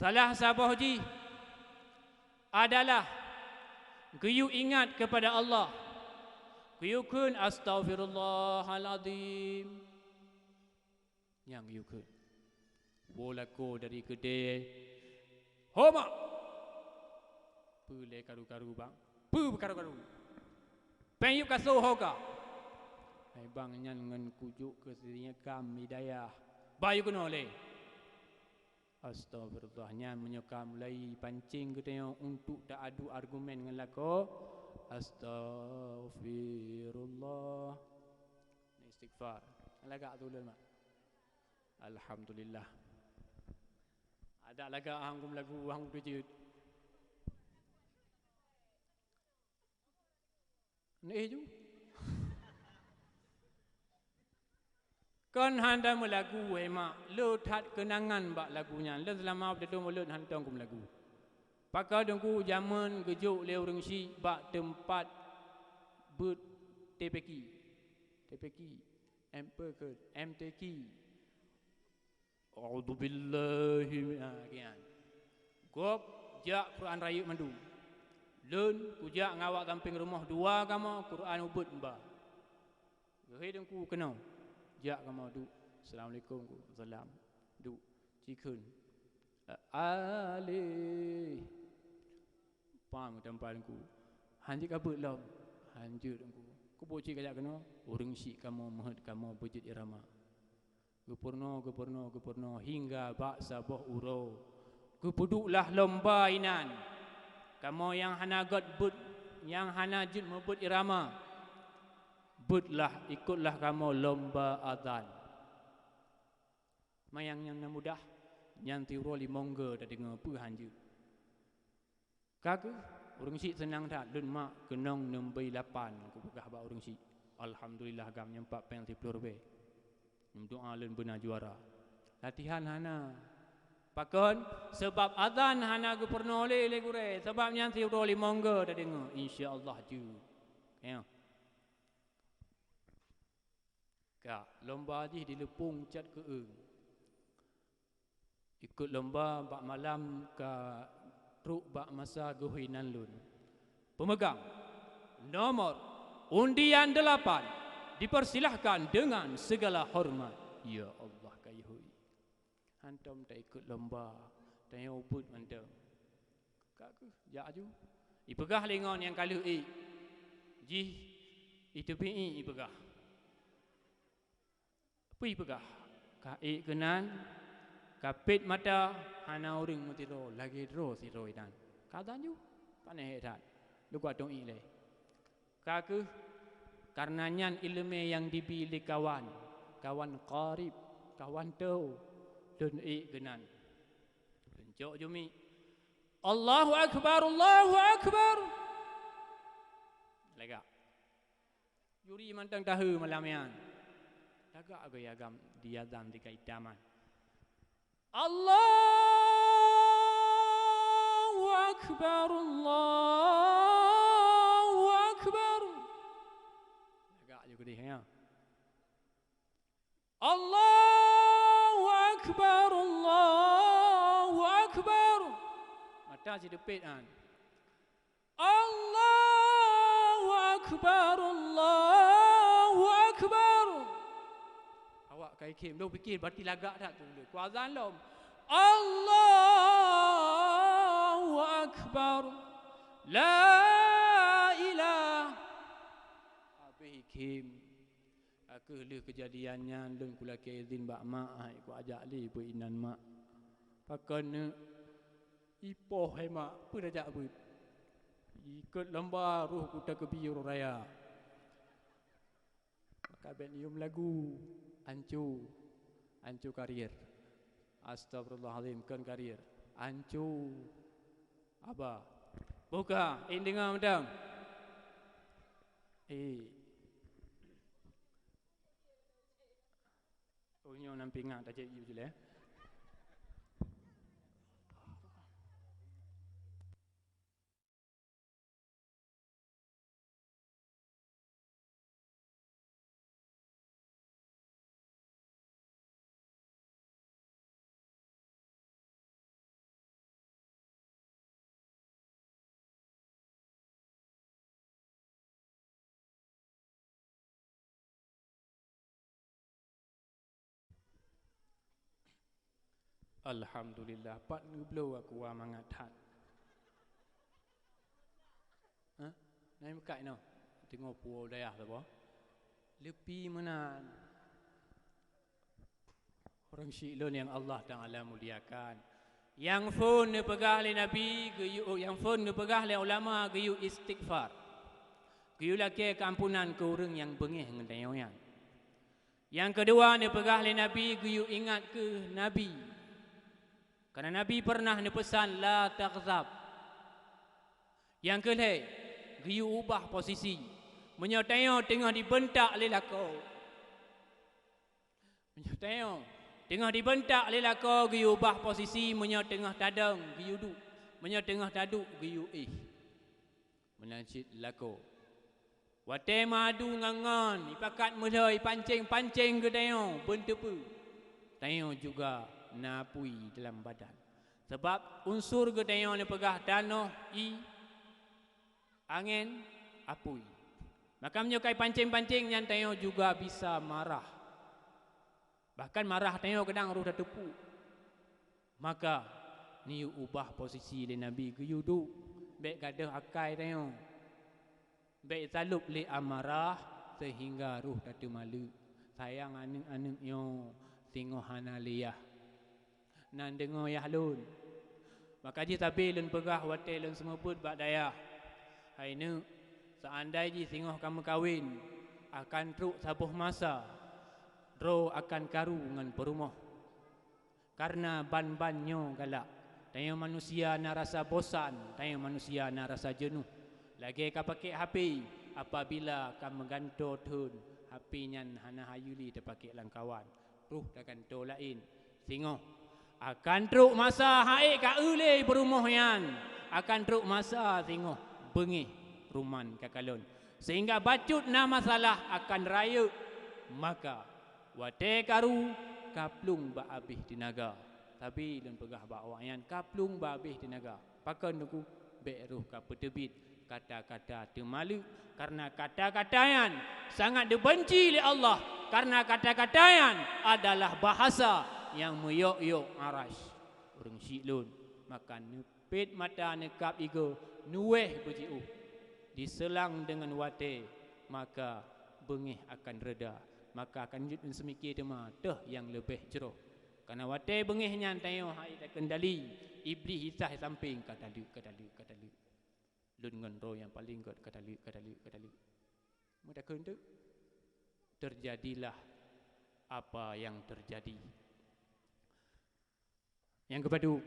Salah saboh jih adalah geuyue ingat keupada Allah, geuyue kheun, "Astaghfirullahalazim." Nyang geuyue kheun. Woe lakoe dari keudée, "Ho mak! Peue lé karu-karu bang? Peue karu-karu? Péng yub kasoe ho ka?" Hai bang nyan ngon kujok keu sinyakam hidayah. Bayu keunoe lé. Astaghfirullah, nyan meunyoe ka mulai pancing geutanyoe untuk ta adu argumen ngon lakoe, astaghfirullah. Istighfar. Lagak tu ulôn mak. Alhamdulillah. Ada lagak hang kum lagu hang tu jeuet. Neh ju. Kon hana meulagu, hai mak, le that keunangan bak lagu nyan. Lôn seulama beutôi ulôn hana tong kum lagu. Pakon teungku jamén geujok lé ureuëng syiek bak teumpat beuet T P Q. T P Q. M P Q, M T Q. A'udzubillahi min, ah, kian. Gob jak Quran rayeuk mandum. Lôn kujak ngon awak sampéng rumoh dua kamoe Quran ubeuet mba. Geuhé teungku keunoe. Jak kamoe duek. Assalamualaikum, salam. Duek. Cikheun. Alih. Pam tampan ku. Hanjeuet ka beuet lom. Hanjeuet ku. Kuboh cit kajak keunoe. Ureuëng syiek kamoe meuheuet kamoe beujeuet irama. Geupeurunoe, geupeurunoe, geupeurunoe hingga bak saboh uroe. Geupeuduek lah lomba inan. Kamoe nyang hana gét beuet, nyang hana jeuet meubeuet irama. Beuet lah, ikot lah kamoe lomba azan. Manyang nyang na mudah, nyan siuroe limong go tadeungoe peue hanjeuet. Ka kheueh, ureuëng syiek seunang that, lôn mak keunong neumbri lapan, kupeugah bak ureuëng syiek. Alhamdulillah, gam nyoe pat péng siploh ribée. Meudoá lôn beuna juara. Latihan hana. Pakon? Sabab azan hana geupeurunoe lé, lé gurée. Sabab nyan siuroe limong go tadeungoe. Insya Allah jeuet. Ya. Ka, lomba jih dileupong cat keueung. Ikot lomba bak malam ka trok bak masa geuhôi nan lôn. Peumeugang nomor undian delapan dipersilahkan dengan segala hormat. Ya Allah, ka ihôi. Hantom taikot lomba, tanyoe ubeuet mantong. Ka kheueh, jak aju. Ipeugah lé ngon nyang ka lheueh ék. Jih, iteubiet ipeugah. Peue ipeugah? Ka ék keunan, ka pet mata, hana ureuëng meusidroe, lagée droe sidroe inan. Ka tanju, panéh that. Leuka tong ék lé. Ka kheueh, kareuna nyan iéleumé nyang dibi lé kawan, kawan qarib, kawan teu. Lôn ék keunan. Lôn cok jumiek. Allahu Akbar, Allahu Akbar. Lagak. Juri mantong tahe malam nyan. Lagak geuy agam di azan di kaidaman. Allahu Akbar, Allahu Akbar. Lagak ju keudeh, ya. Allahu Akbar, Allahu Akbar. Mata sideupet an. Allahu Akbar, Allahu Akbar. Awak ka ikhém, lôn pikir berarti lagak that tu. Ku azan lom. Allahu Akbar. La ilah. Habéh ikhém. Ka kheueh lheueh keujadian nyan lôn kulakée idhin bak mak, hai ku ajak lé beuinan mak. Pakon neuk ipoh hai mak, peue tajak beuet? Ikot lomba roh ku takeubi uroe raya. Maka bèk neuyue meulagu, anco, anco karier. Astagfirullahalazim, kon karier. Anco. Aba. Buka, indeungoe mantong. Eh. Oh, nyoe nam pinga tajak yue jileh. Alhamdulillah, pat neubloe aku wa mangat that. Hah? Nai meukat inoe. Teungoh puwoe dayah saboh. Leupie meunan. Ureuëng syiek lôn nyang Allah Taala muliakan. Nyang phon neupeugah lé Nabi geuyue, nyang phon neupeugah lé ulama geuyue istighfar. Geuyue lakée keuampunan keu ureuëng nyang beungéh ngon tanyoe nyan. Nyang keudua neupeugah lé Nabi geuyue ingat keu Nabi. Karena Nabi pernah neupeusan, "La taghdab." Nyang keulhée, geuyue ubah posisi. Meunyoe tanyoe teungoh dibeuntak lé lakoe, meunyoe tanyoe teungoh dibeuntak lé lakoe, geuyue ubah posisi. Meunyoe teungoh tadong, geuyue duek. Meunyoe teungoh taduek, geuyue éh. Meunan cit lakoe. Watée meuadu ngon-ngon, ipakat meulhôi, ipancéng-pancéng geutanyoe, beunteupeu, tanyoe juga na apui dalam badan. Sabab unsur geutanyoe neupeugah tanoh, ie, angén, apui. Maka meunyoe ka ipancéng-pancéng nyan, tanyoe juga bisa marah. Bahkan marah tanyoe kadang roh tateupeue. Maka, neuyue ubah posisi lé Nabi geuyue duek, bék gadôh akai tanyoe. Bék talôb lé amarah seuhingga roh tateumaleuek. Sayang aneuëk-aneuëk nyoe singoh hana lé yah. Nan deungoe yah lôn. Maka jih sabe lôn peugah watée lôn seumeubeuet bak dayah, "Hai neuk, seuandai jih singoh ka meukawen, akan trok saboh masa, droe akan karu ngon peurumoh." Kareuna ban-ban nyoe galak. Tanyoe manusia na rasa bosan, tanyoe manusia na rasa jeuneuh. Lagée ka pakék H P, apabila ka meugantoe thon, H P nyan hana hayeu lé tapakék lam kawan. Roh tagantoe laén. Singoh akan trok masa han ék ka eu lé peurumoh nyan. Akan trok masa singoh beungéh ruman ka kalon. Sehingga bacut na masalah akan rayeuk. Maka watée karu, ka plueng bak abéh teunaga. Sabe lôn peugah bak awaknyan, ka plueng bak abéh teunaga. Pakon Teungku? Bék roh ka peuteubiet kata-kata teumaleuek, kareuna kata-kata nyan sangat dibenci lé Allah, kareuna kata-kata nyan adalah bahasa nyang meuyok-yok Arash. Ureuëng syiek lôn, maka neupet mata neukab igoe, nuwéh beujiôh. Diseulang deungon watée, maka beungéh akan reda, maka akan jeuet seumiké teuma teuh nyang leubeh jroh. Kareuna watée beungéh nyan tanyoe han ék takeundali, Iblih itah sampéng ka taleuek, ka taleuek, ka taleuek. Lôn ngon droe nyang paleng gét ka taleuek, ka taleuek, ka taleuek. Meutakheun teuk, terjadilah apa yang terjadi. Nyang keupadub,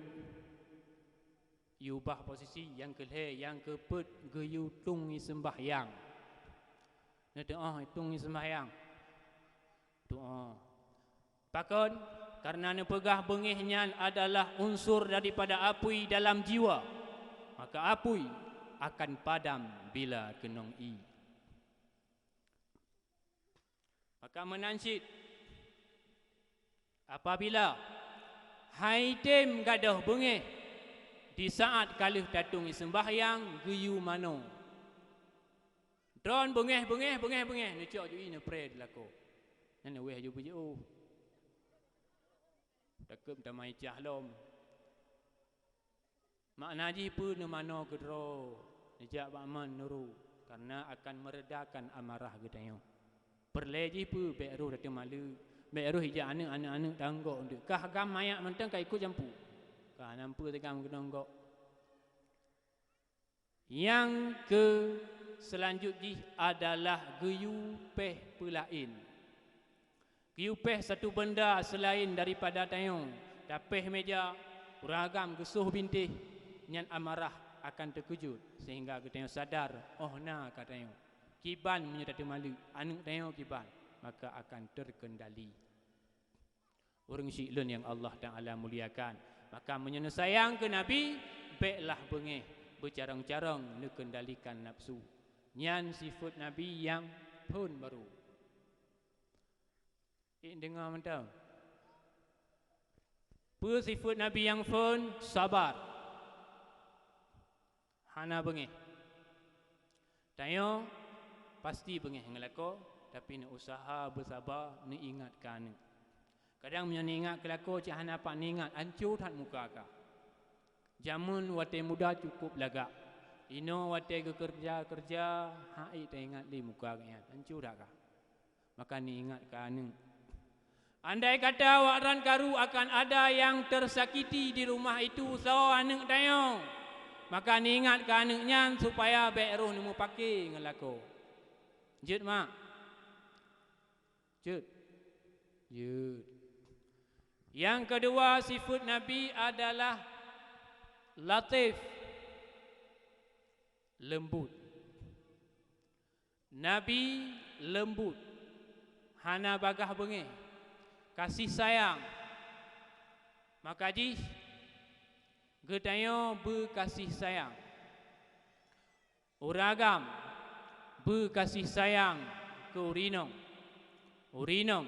yue ubah posisi. Nyang keulhèe, nyang keupeuet, geuyue tueng ie seumbahyang. Neutu'oh tueng ie seumbahyang. Tu'oh. Pakon? Kareuna neupeugah beungéh nyan adalah unsur daripada apui dalam jiwa, maka apui akan padam bila keunong ie. Maka meunan cit, apabila han tem gadôh beungéh, di saát ka lheueh tatueng ie seumbahyang geuyue manoe. Droen beungéh, beungéh, beungéh, beungéh, neucok ju ie neupré di lakoe. Nyan wéh ju beujiôh. Takeuem tamai cah lom. Makna jih peue? Neumanoe keudroe, neujak bak man neurôk, kareuna akan meuredakan amarah geutanyoe. Peureulée jih peue? Bék roh tateumaleue, bék roh ijak aneuëk, aneuëk-aneuëk tanggok eunteuk. Kah gam manyak mantong ka ikot jampu. Kah nampu teugam keunong gok. Nyang keu seulanjut jih adalah geuyue péh peulaén. Geuyue péh satu benda seulaén daripada tanyoe, tapéh méja, ureuëng agam geusoh bintéh, nyan amarah akan teukeujot, seuhingga geutanyoe sadar óh na ka tanyoe. Kiban meunyoe tateumaleue, aneuëk tanyoe kiban, maka akan teukeundali. Ureuëng syiek lôn nyang Allah Ta'ala muliakan, maka meunyoe neusayang keu Nabi, béklah beungéh, beucarông-carông neukeundalikan nafsu. Nyan sifeuet Nabi nyang phon barô. Ék deungoe mantong. Peue sifeuet Nabi nyang phon? Sabar. Hana beungéh. Tanyoe pasti beungéh ngon lakoe, tapi neuuseuha beusaba, neuingat keu aneuëk. Kadang meunyoe neuingat keu lakoe, cit hana pat neuingat, hanco that muka kah. Jameun watée muda cukôp lagak. Inoe watée geukeureuja-keureuja, han ék taingat lé muka geuhnyan, hanco that kah. Maka neuingat keu aneuëk. Andai kata awaknyan karu akan ada nyang teusakiti di rumoh itu, soe aneuëk tanyoe, maka neuingat keu aneuëk nyan supaya bék roh neumeupaké ngon lakoe. Jeuet, mak? Jeuet. Jeuet. Nyang keudua, sifeuet Nabi adalah latif, leumbot. Nabi leumbot, hana bagaih beungéh, kasih sayang. Maka jih geutanyoe beukaséh sayang. Ureuëng agam beukaséh sayang keu ureuëng inong. Ureuëng inong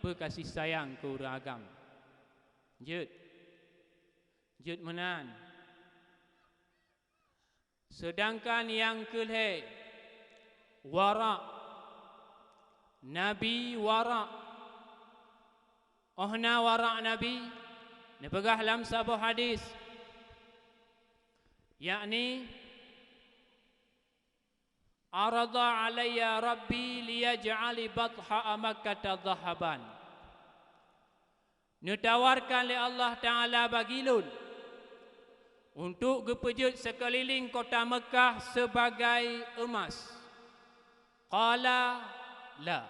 beukaséh sayang keu ureuëng agam. Jeuet. Jeuet meunan. Seudangkan nyang keulhée, warak. Nabi warak. Óh na warak Nabi, neupeugah lam saboh hadis, yakni, "Arada alayya Rabbi liyaj'ali batha Makkata dhahaban." Neutawarkan lé Allah Ta'ala bagi lôn untuk geupeujeuet seukeulileng kota Meukah sibagai eumas. Qala, "La."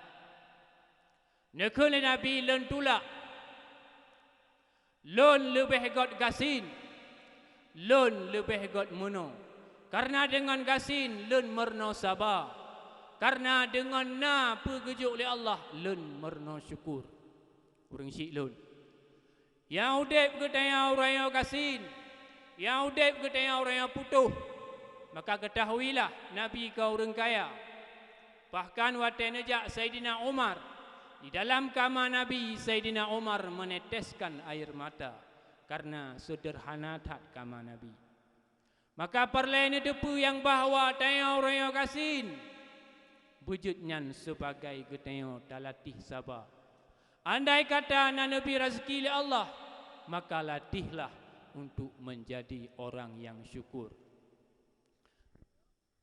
Neukheun lé Nabi, "Lôn tulak. Lôn leubeh gét gasien, lôn leubeh gét meunoe. Kareuna deungon gasien lôn meurunoe saba. Kareuna deungon na peugeujok lé Allah, lôn meurunoe syukur." Ureuëng syiek lôn. Nyang udeb geutanyoe uroe nyoe gasien, nyang udeb geutanyoe uroe nyoe putôh, maka keutahuilah Nabi kon ureuëng kaya. Bahkan watée neujak Saidina Umar, di dalam kama Nabi, Saidina Umar meneteskan air mata, kareuna seudeurhana that kama Nabi. Maka peureulée neuteupeue nyang bahwa tanyoe uroe nyoe gasien, beujeuet nyan sibagai geutanyoe talatih saba. Andai kata na neubri raseuki lé Allah, maka latihlah untuk menjadi orang yang syukur.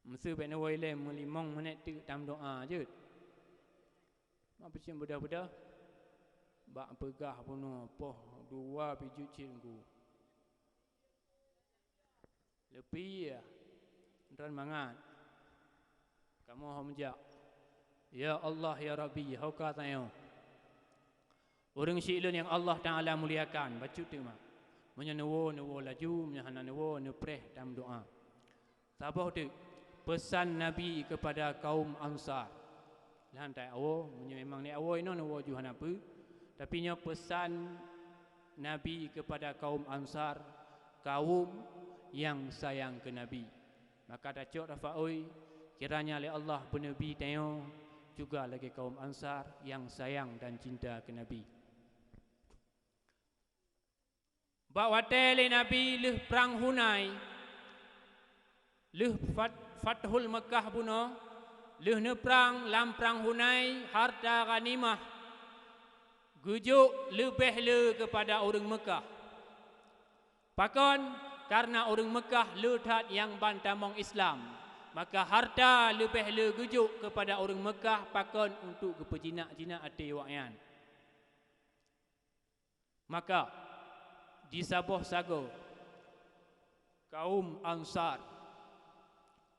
Meuseu bék neuwoe lé meulimong minét teuk tameudoá jeuet. Mak peucit beudah-beudah, bak peugah bunoe poh dua pih jeuet cit ngu. Leupie, droen mangat. Kamoe ho meujak. Ya Allah, ya Rabbi, ho ka tanyoe. Ureuëng syiek lôn nyang Allah Ta'ala muliakan, bacut teuma. Meunyoe neuwoe, neuwoe laju, meunyoe hana neuwoe, neupreh dan meudoá. Saboh teuk peusan Nabi keupada kaum Ansar. Lheuh that awoe, meunyoe memang neuk awoe inoe, neuwoe ju hana peue. Tapi nyoe peusan Nabi keupada kaum Ansar, kaum nyang sayang keu Nabi. Maka tacok tafaoi, kiranya lé Allah beuneubri tanyoe juga lagée kaum Ansar nyang sayang dan cinta keu Nabi. Bak watée lé Nabi lheueh prang Hunai, lheueh Fat-, Fathul Meukah bunoe, lheueh neuprang lam prang Hunai, harta ghanimah geujok leubeh le keupada ureuëng Meukah. Pakon? Kareuna ureuëng Meukah le that nyang ban tamong Islam, maka harta leubeh le geujok keupada ureuëng Meukah pakon untuk geupeujinak-jinak até awaknyan. Maka, di saboh sagoe kaum Ansar,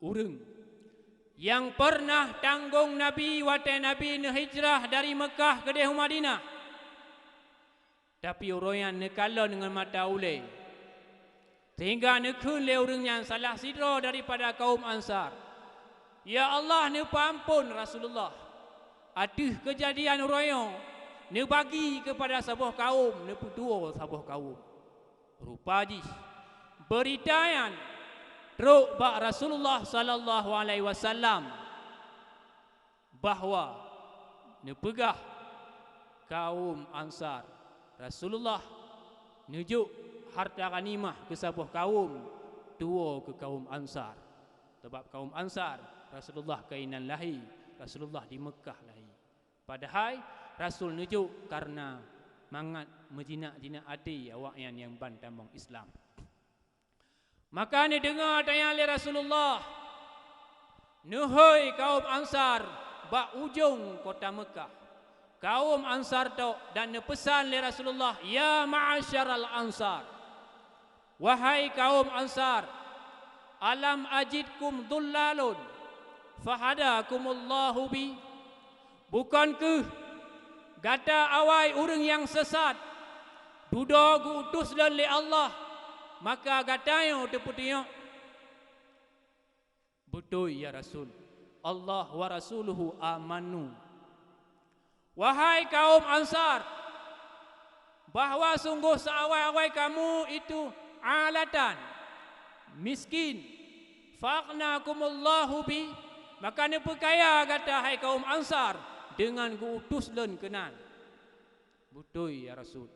ureuëng nyang peureunah tanggong Nabi watée Nabi neuhijrah dari Meukah keudeh u Madinah, tapi uroe nyan neukalon ngon mata ulée. Sehingga neukheun lé ureuëng nyan salah sidroe daripada kaum Ansar, "Ya Allah, neupeuamphon Rasulullah ateueh keujadian uroe nyoe, neubagi keupada saboh kaum, neupeutuwoe saboh kaum." Rupa jih beurita nyan trok bak Rasulullah sallallahu alaihi wasallam, bahwa neupeugah kaum Ansar, Rasulullah neujok harta ghanimah keu saboh kaum, tuwoe keu kaum Ansar. Sabab kaum Ansar, Rasulullah keunan lahé, Rasulullah di Meukah lahé. Padahai Rasul neujok kareuna mangat meujinak-jinak até awaknyan nyang ban tamong Islam. Maka neudeungoe ata nyan lé Rasulullah, neuhôi kaum Ansar bak ujong kota Meukah. Kaum Ansar tok dan neupeusan lé Rasulullah, "Ya ma'asyaral Ansar, wahai kaum Ansar, alam ajidkum dhullalun fahadakumullahu bi?" Bukon kheueh gata awai ureuëng nyang seusat, dudoe geu-utus lôn lé Allah, maka gata nyoe teupeutunyok? Beutôi, ya Rasul. Allah wa rasuluhu amanu. Wahai kaum Ansar, bahwa sunggoh seuawai-awai kamu itu alatan, miskin, fa'aghnakumullahu bi, maka neupeukaya gata, hai kaum Ansar, deungon geu-utus lôn keunan. Beutôi, ya Rasul.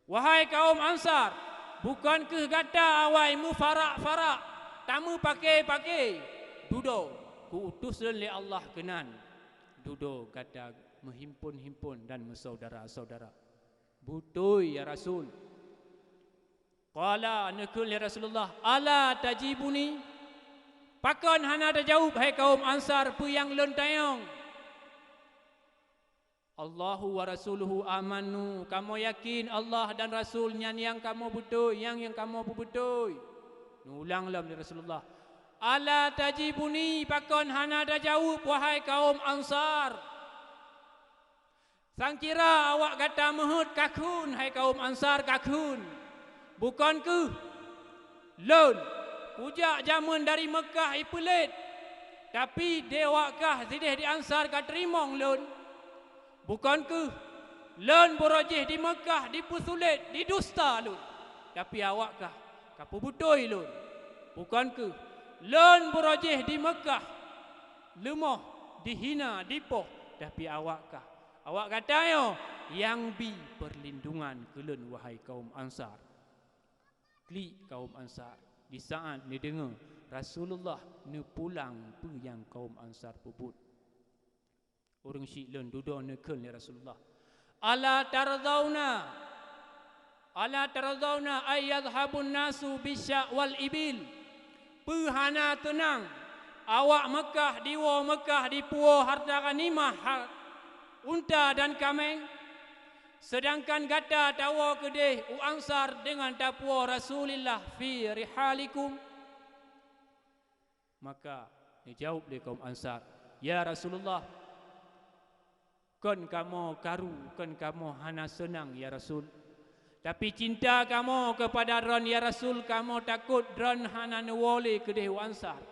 Wahai kaum Ansar, bukon kheueh gata awai meufarak-farak, tameupake-pake, dudoe geu-utus lôn lé Allah keunan, dudoe gata meuhimpon-himpon dan meusaudara-saudara. Beutôi, ya Rasul. Qala, neukheun lé Rasulullah, "Ala tajibuni?" Pakon hana tajaweueb, hai kaum Ansar, peue nyang lôn tanyong? "Allahu wa rasuluhu amanu," kamoe yakin Allah dan Rasul nyan nyang kamoe beutôi, nyang, nyang kamoe peubeutôi. Neuulang lom lé Rasulullah, "Ala tajibuni?" Pakon hana tajaweueb, wahai kaum Ansar? Sangkira awak gata meuheuet kakheun, hai kaum Ansar, kakheun. Bukon kheueh lôn kujak jamén dari Meukah ipeulét, tapi di awak kah sideh di Ansar ka teurimong lôn. Bukon kheueh lôn buroe jih di Meukah dipeusulet, didusta lôn, tapi awak kah ka peubeutôi lôn. Bukon kheueh lôn buroe jih di Meukah leumoh, dihina, dipoh, tapi awak kah, awak gata nyoe nyang bi peurlindungan keu lôn, wahai kaum Ansar. Klik kaum Ansar, di saát neudeungoe Rasulullah neupulang peue nyang kaum Ansar peubuet. Ureuëng syiek lôn dudoe neukheun lé Rasulullah, "Ala tardauna, ala tardauna ay yadhhabun nasu bisya' wal ibil?" Peue hana teunang awak Meukah, diwoe Meukah dipuwoe harta ghanimah, ha-, unta dan kaméng? Seudangkan gata tawoe keudeh u Ansar deungon tapuwoe Rasulillah fi rihalikum. Maka neujaweueb lé kaum Ansar, "Ya Rasulullah, kon kamoe karu, kon kamoe hana seunang, ya Rasul. Tapi cinta kamoe keupada Droen, ya Rasul, kamoe takot Droen hana neuwoe lé keudeh u Ansar.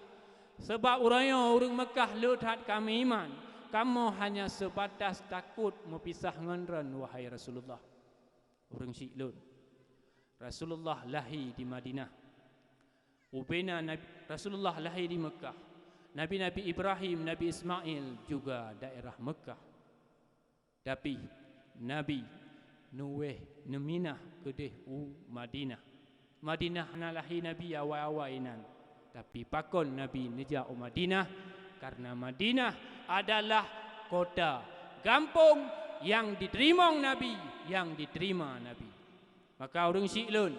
Sabab uroe nyoe ureuëng Meukah le that ka meuiman, kamoe hanya seubatas takot meupisah ngon Droen, wahai Rasulullah. Ureuëng syiek lôn, Rasulullah lahé di Madinah. Ubena Nabi, Rasulullah lahé di Meukah. Nabi-nabi Ibrahim, Nabi Ismail juga daerah Meukah. Tapi, Nabi neuweh neuminah keudeh u Madinah. Madinah na lahé Nabi awai-awai nan. Tapi pakon Nabi neujak u Madinah? Karena Madinah adalah kota, gampông yang diteurimong Nabi, yang diterima Nabi. Maka ureuëng syiek lôn,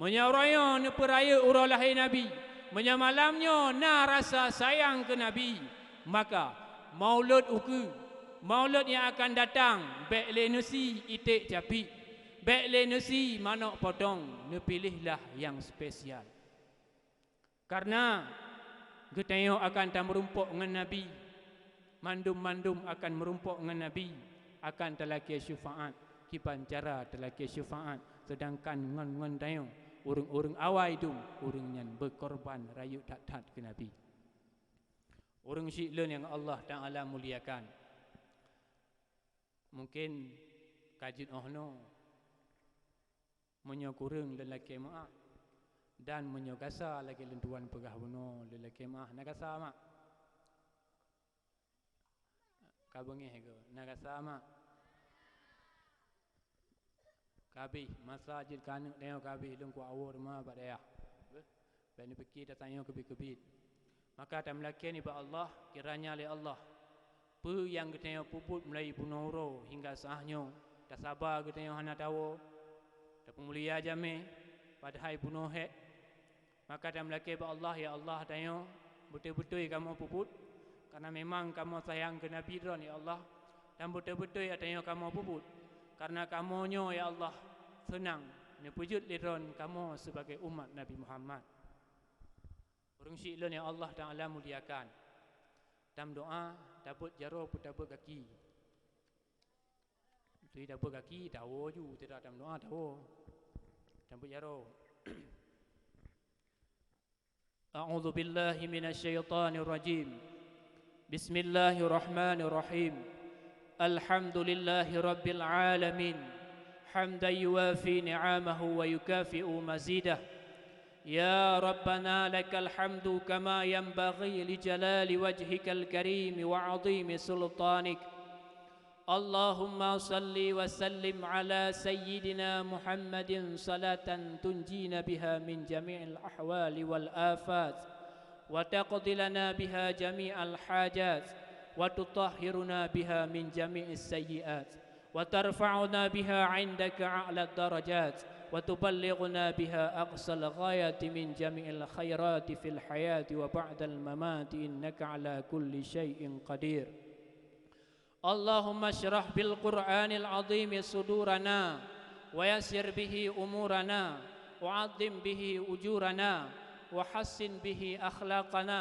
meunyoe uroe nyoe neupeurayeuk uroe lahé Nabi, meunyoe malam nyoe na rasa sayang keu Nabi, maka Maulud ukeue, Maulud nyang akan datang, bék lé neusie iték capiek, bék lé neusie manok potong, neupiléhlah nyang spesial. Karena geutanyoe akan tameurumpok ngon Nabi, mandum-mandum akan meurumpok ngon Nabi, akan talakée syeufaat. Kiban cara talakée syeufaat, seudangkan ngon, ngon tanyoe, ureuëng-ureuëng awai dum, ureuëng nyan beukorban rayeuk that-that keu Nabi. Ureuëng syiek lôn nyang Allah Taala muliakan, mungkin ka jeuet 'oh noe. Meunyoe kureueng lôn lakée meuáh, dan meunyoe gasa lagée lôn tuan peugah bunoe lôn lakée meuáh, na gasa, mak? Ka beungéh goe, na gasa, mak? Ka abéh, masa jeuet keu aneuk tanyoe ka abéh, lôn kuat awor teuma bak dayah. Bék neupike tatanyoe keubiet-keubiet. Maka tameulakée nibak Allah, kiranya lé Allah, peue nyang geutanyoe peubuet mulai bunoe uroe hingga saát nyoe, tasaba geutanyoe hana tawoe, tapeumulia jamé, padahai bunoe hék. Maka tameulakée bak Allah, ya Allah, tanyoe beutôi-beutôi kamoe peubuet, karena memang kamoe sayang keu Nabi Droen, ya Allah, dan beutôi-beutôi tanyoe kamoe peubuet, karena kamoe nyoe, ya Allah, seunang neupeujeuet lé Droen kamoe sibagai umat Nabi Muhammad. Ureuëng syiek lôn nyang Allah Taala muliakan, tameudoá, tabeuet jaroe, peutabeuet gaki. Teutabeuet gaki, tawoe ju, teutab tameudoá, tawoe. Tabeuet jaroe. أعوذ بالله من الشيطان الرجيم. بسم الله الرحمن الرحيم. الحمد لله رب العالمين. حمدا يوافي نعمه ويكافئ مزيده. يا ربنا لك الحمد كما ينبغي لجلال وجهك الكريم وعظيم سلطانك. اللهم صل وسلم على سيدنا محمد صلاة تنجينا بها من جميع الأهوال والآفات، وتقضي لنا بها جميع الحاجات، وتطهرنا بها من جميع السيئات، وترفعنا بها عندك أعلى الدرجات، وتبلغنا بها أقصى الغايات من جميع الخيرات في الحياة وبعد الممات، إنك على كل شيء قدير. اللهم اشرح بالقرآن العظيم صدورنا، ويسر به أمورنا، وعظم به أجورنا، وحسن به أخلاقنا،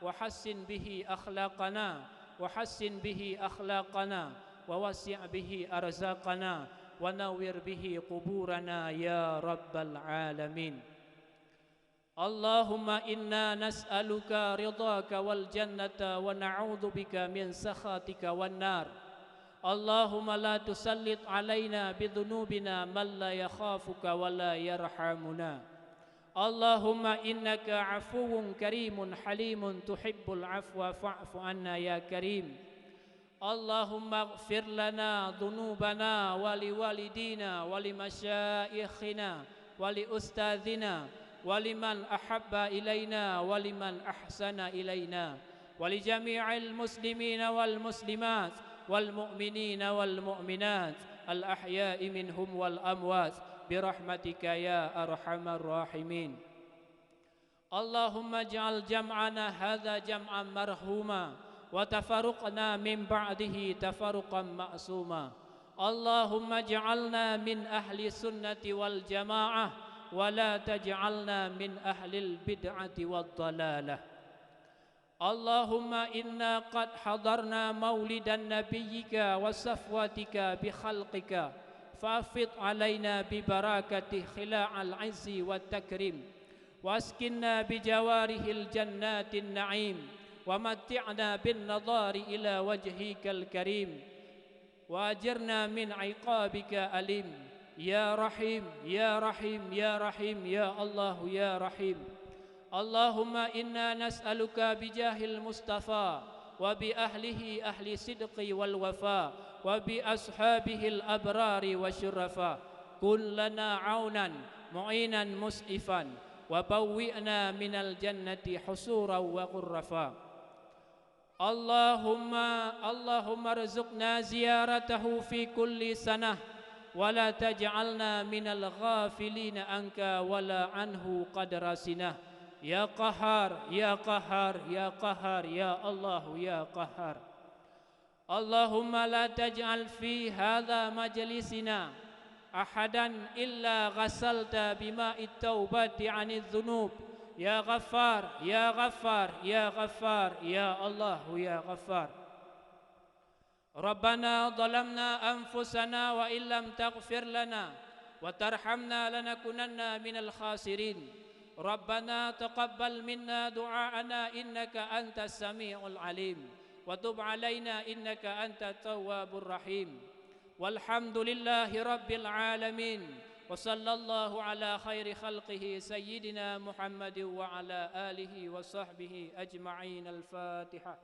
وحسن به أخلاقنا، وحسن به أخلاقنا، ووسع به أرزاقنا، ونور به قبورنا يا رب العالمين. اللهم إنا نسألك رضاك والجنة ونعوذ بك من سخطك والنار. اللهم لا تسلط علينا بذنوبنا من لا يخافك ولا يرحمنا. اللهم إنك عفو كريم حليم تحب العفو فاعف عنا يا كريم. اللهم اغفر لنا ذنوبنا ولوالدينا ولمشايخنا ولأستاذنا ولمن أحب إلينا ولمن أحسن إلينا ولجميع المسلمين والمسلمات والمؤمنين والمؤمنات الأحياء منهم والأموات برحمتك يا أرحم الراحمين. اللهم اجعل جمعنا هذا جمعا مرحوما وتفرقنا من بعده تفرقا معصوما. اللهم اجعلنا من أهل السنة والجماعة ولا تجعلنا من أهل البدعة والضلالة. اللهم إنا قد حضرنا مولد نبيك وصفوتك بخلقك، فأفض علينا ببركاته خلاع العز والتكريم، وأسكننا بجواره جنات النعيم، ومتعنا بالنظر إلى وجهك الكريم، وأجرنا من عقابك الأليم. يا رحيم، يا رحيم، يا رحيم، يا الله، يا رحيم. اللهم إنا نسألك بجاه المصطفى وبأهله أهل الصدق والوفاء وبأصحابه الأبرار والشرفاء، كن لنا عونا معينا مسعفا، وبوئنا من الجنة حصورا وغرفا. اللهم، اللهم ارزقنا زيارته في كل سنة، ولا تجعلنا من الغافلين عنك ولا عنه قدر سنة. يا قهار، يا قهار، يا قهار، يا الله، يا قهار. اللهم لا تجعل في هذا مجلسنا أحدا إلا غسلت بماء التوبة عن الذنوب. يا غفار، يا غفار، يا غفار، يا الله، يا غفار. ربنا ظلمنا أنفسنا وإن لم تغفر لنا وترحمنا لنكونن من الخاسرين. ربنا تقبل منا دعاءنا إنك أنت السميع العليم وتب علينا إنك أنت التواب الرحيم. والحمد لله رب العالمين، وصلى الله على خير خلقه سيدنا محمد وعلى آله وصحبه أجمعين. الفاتحة.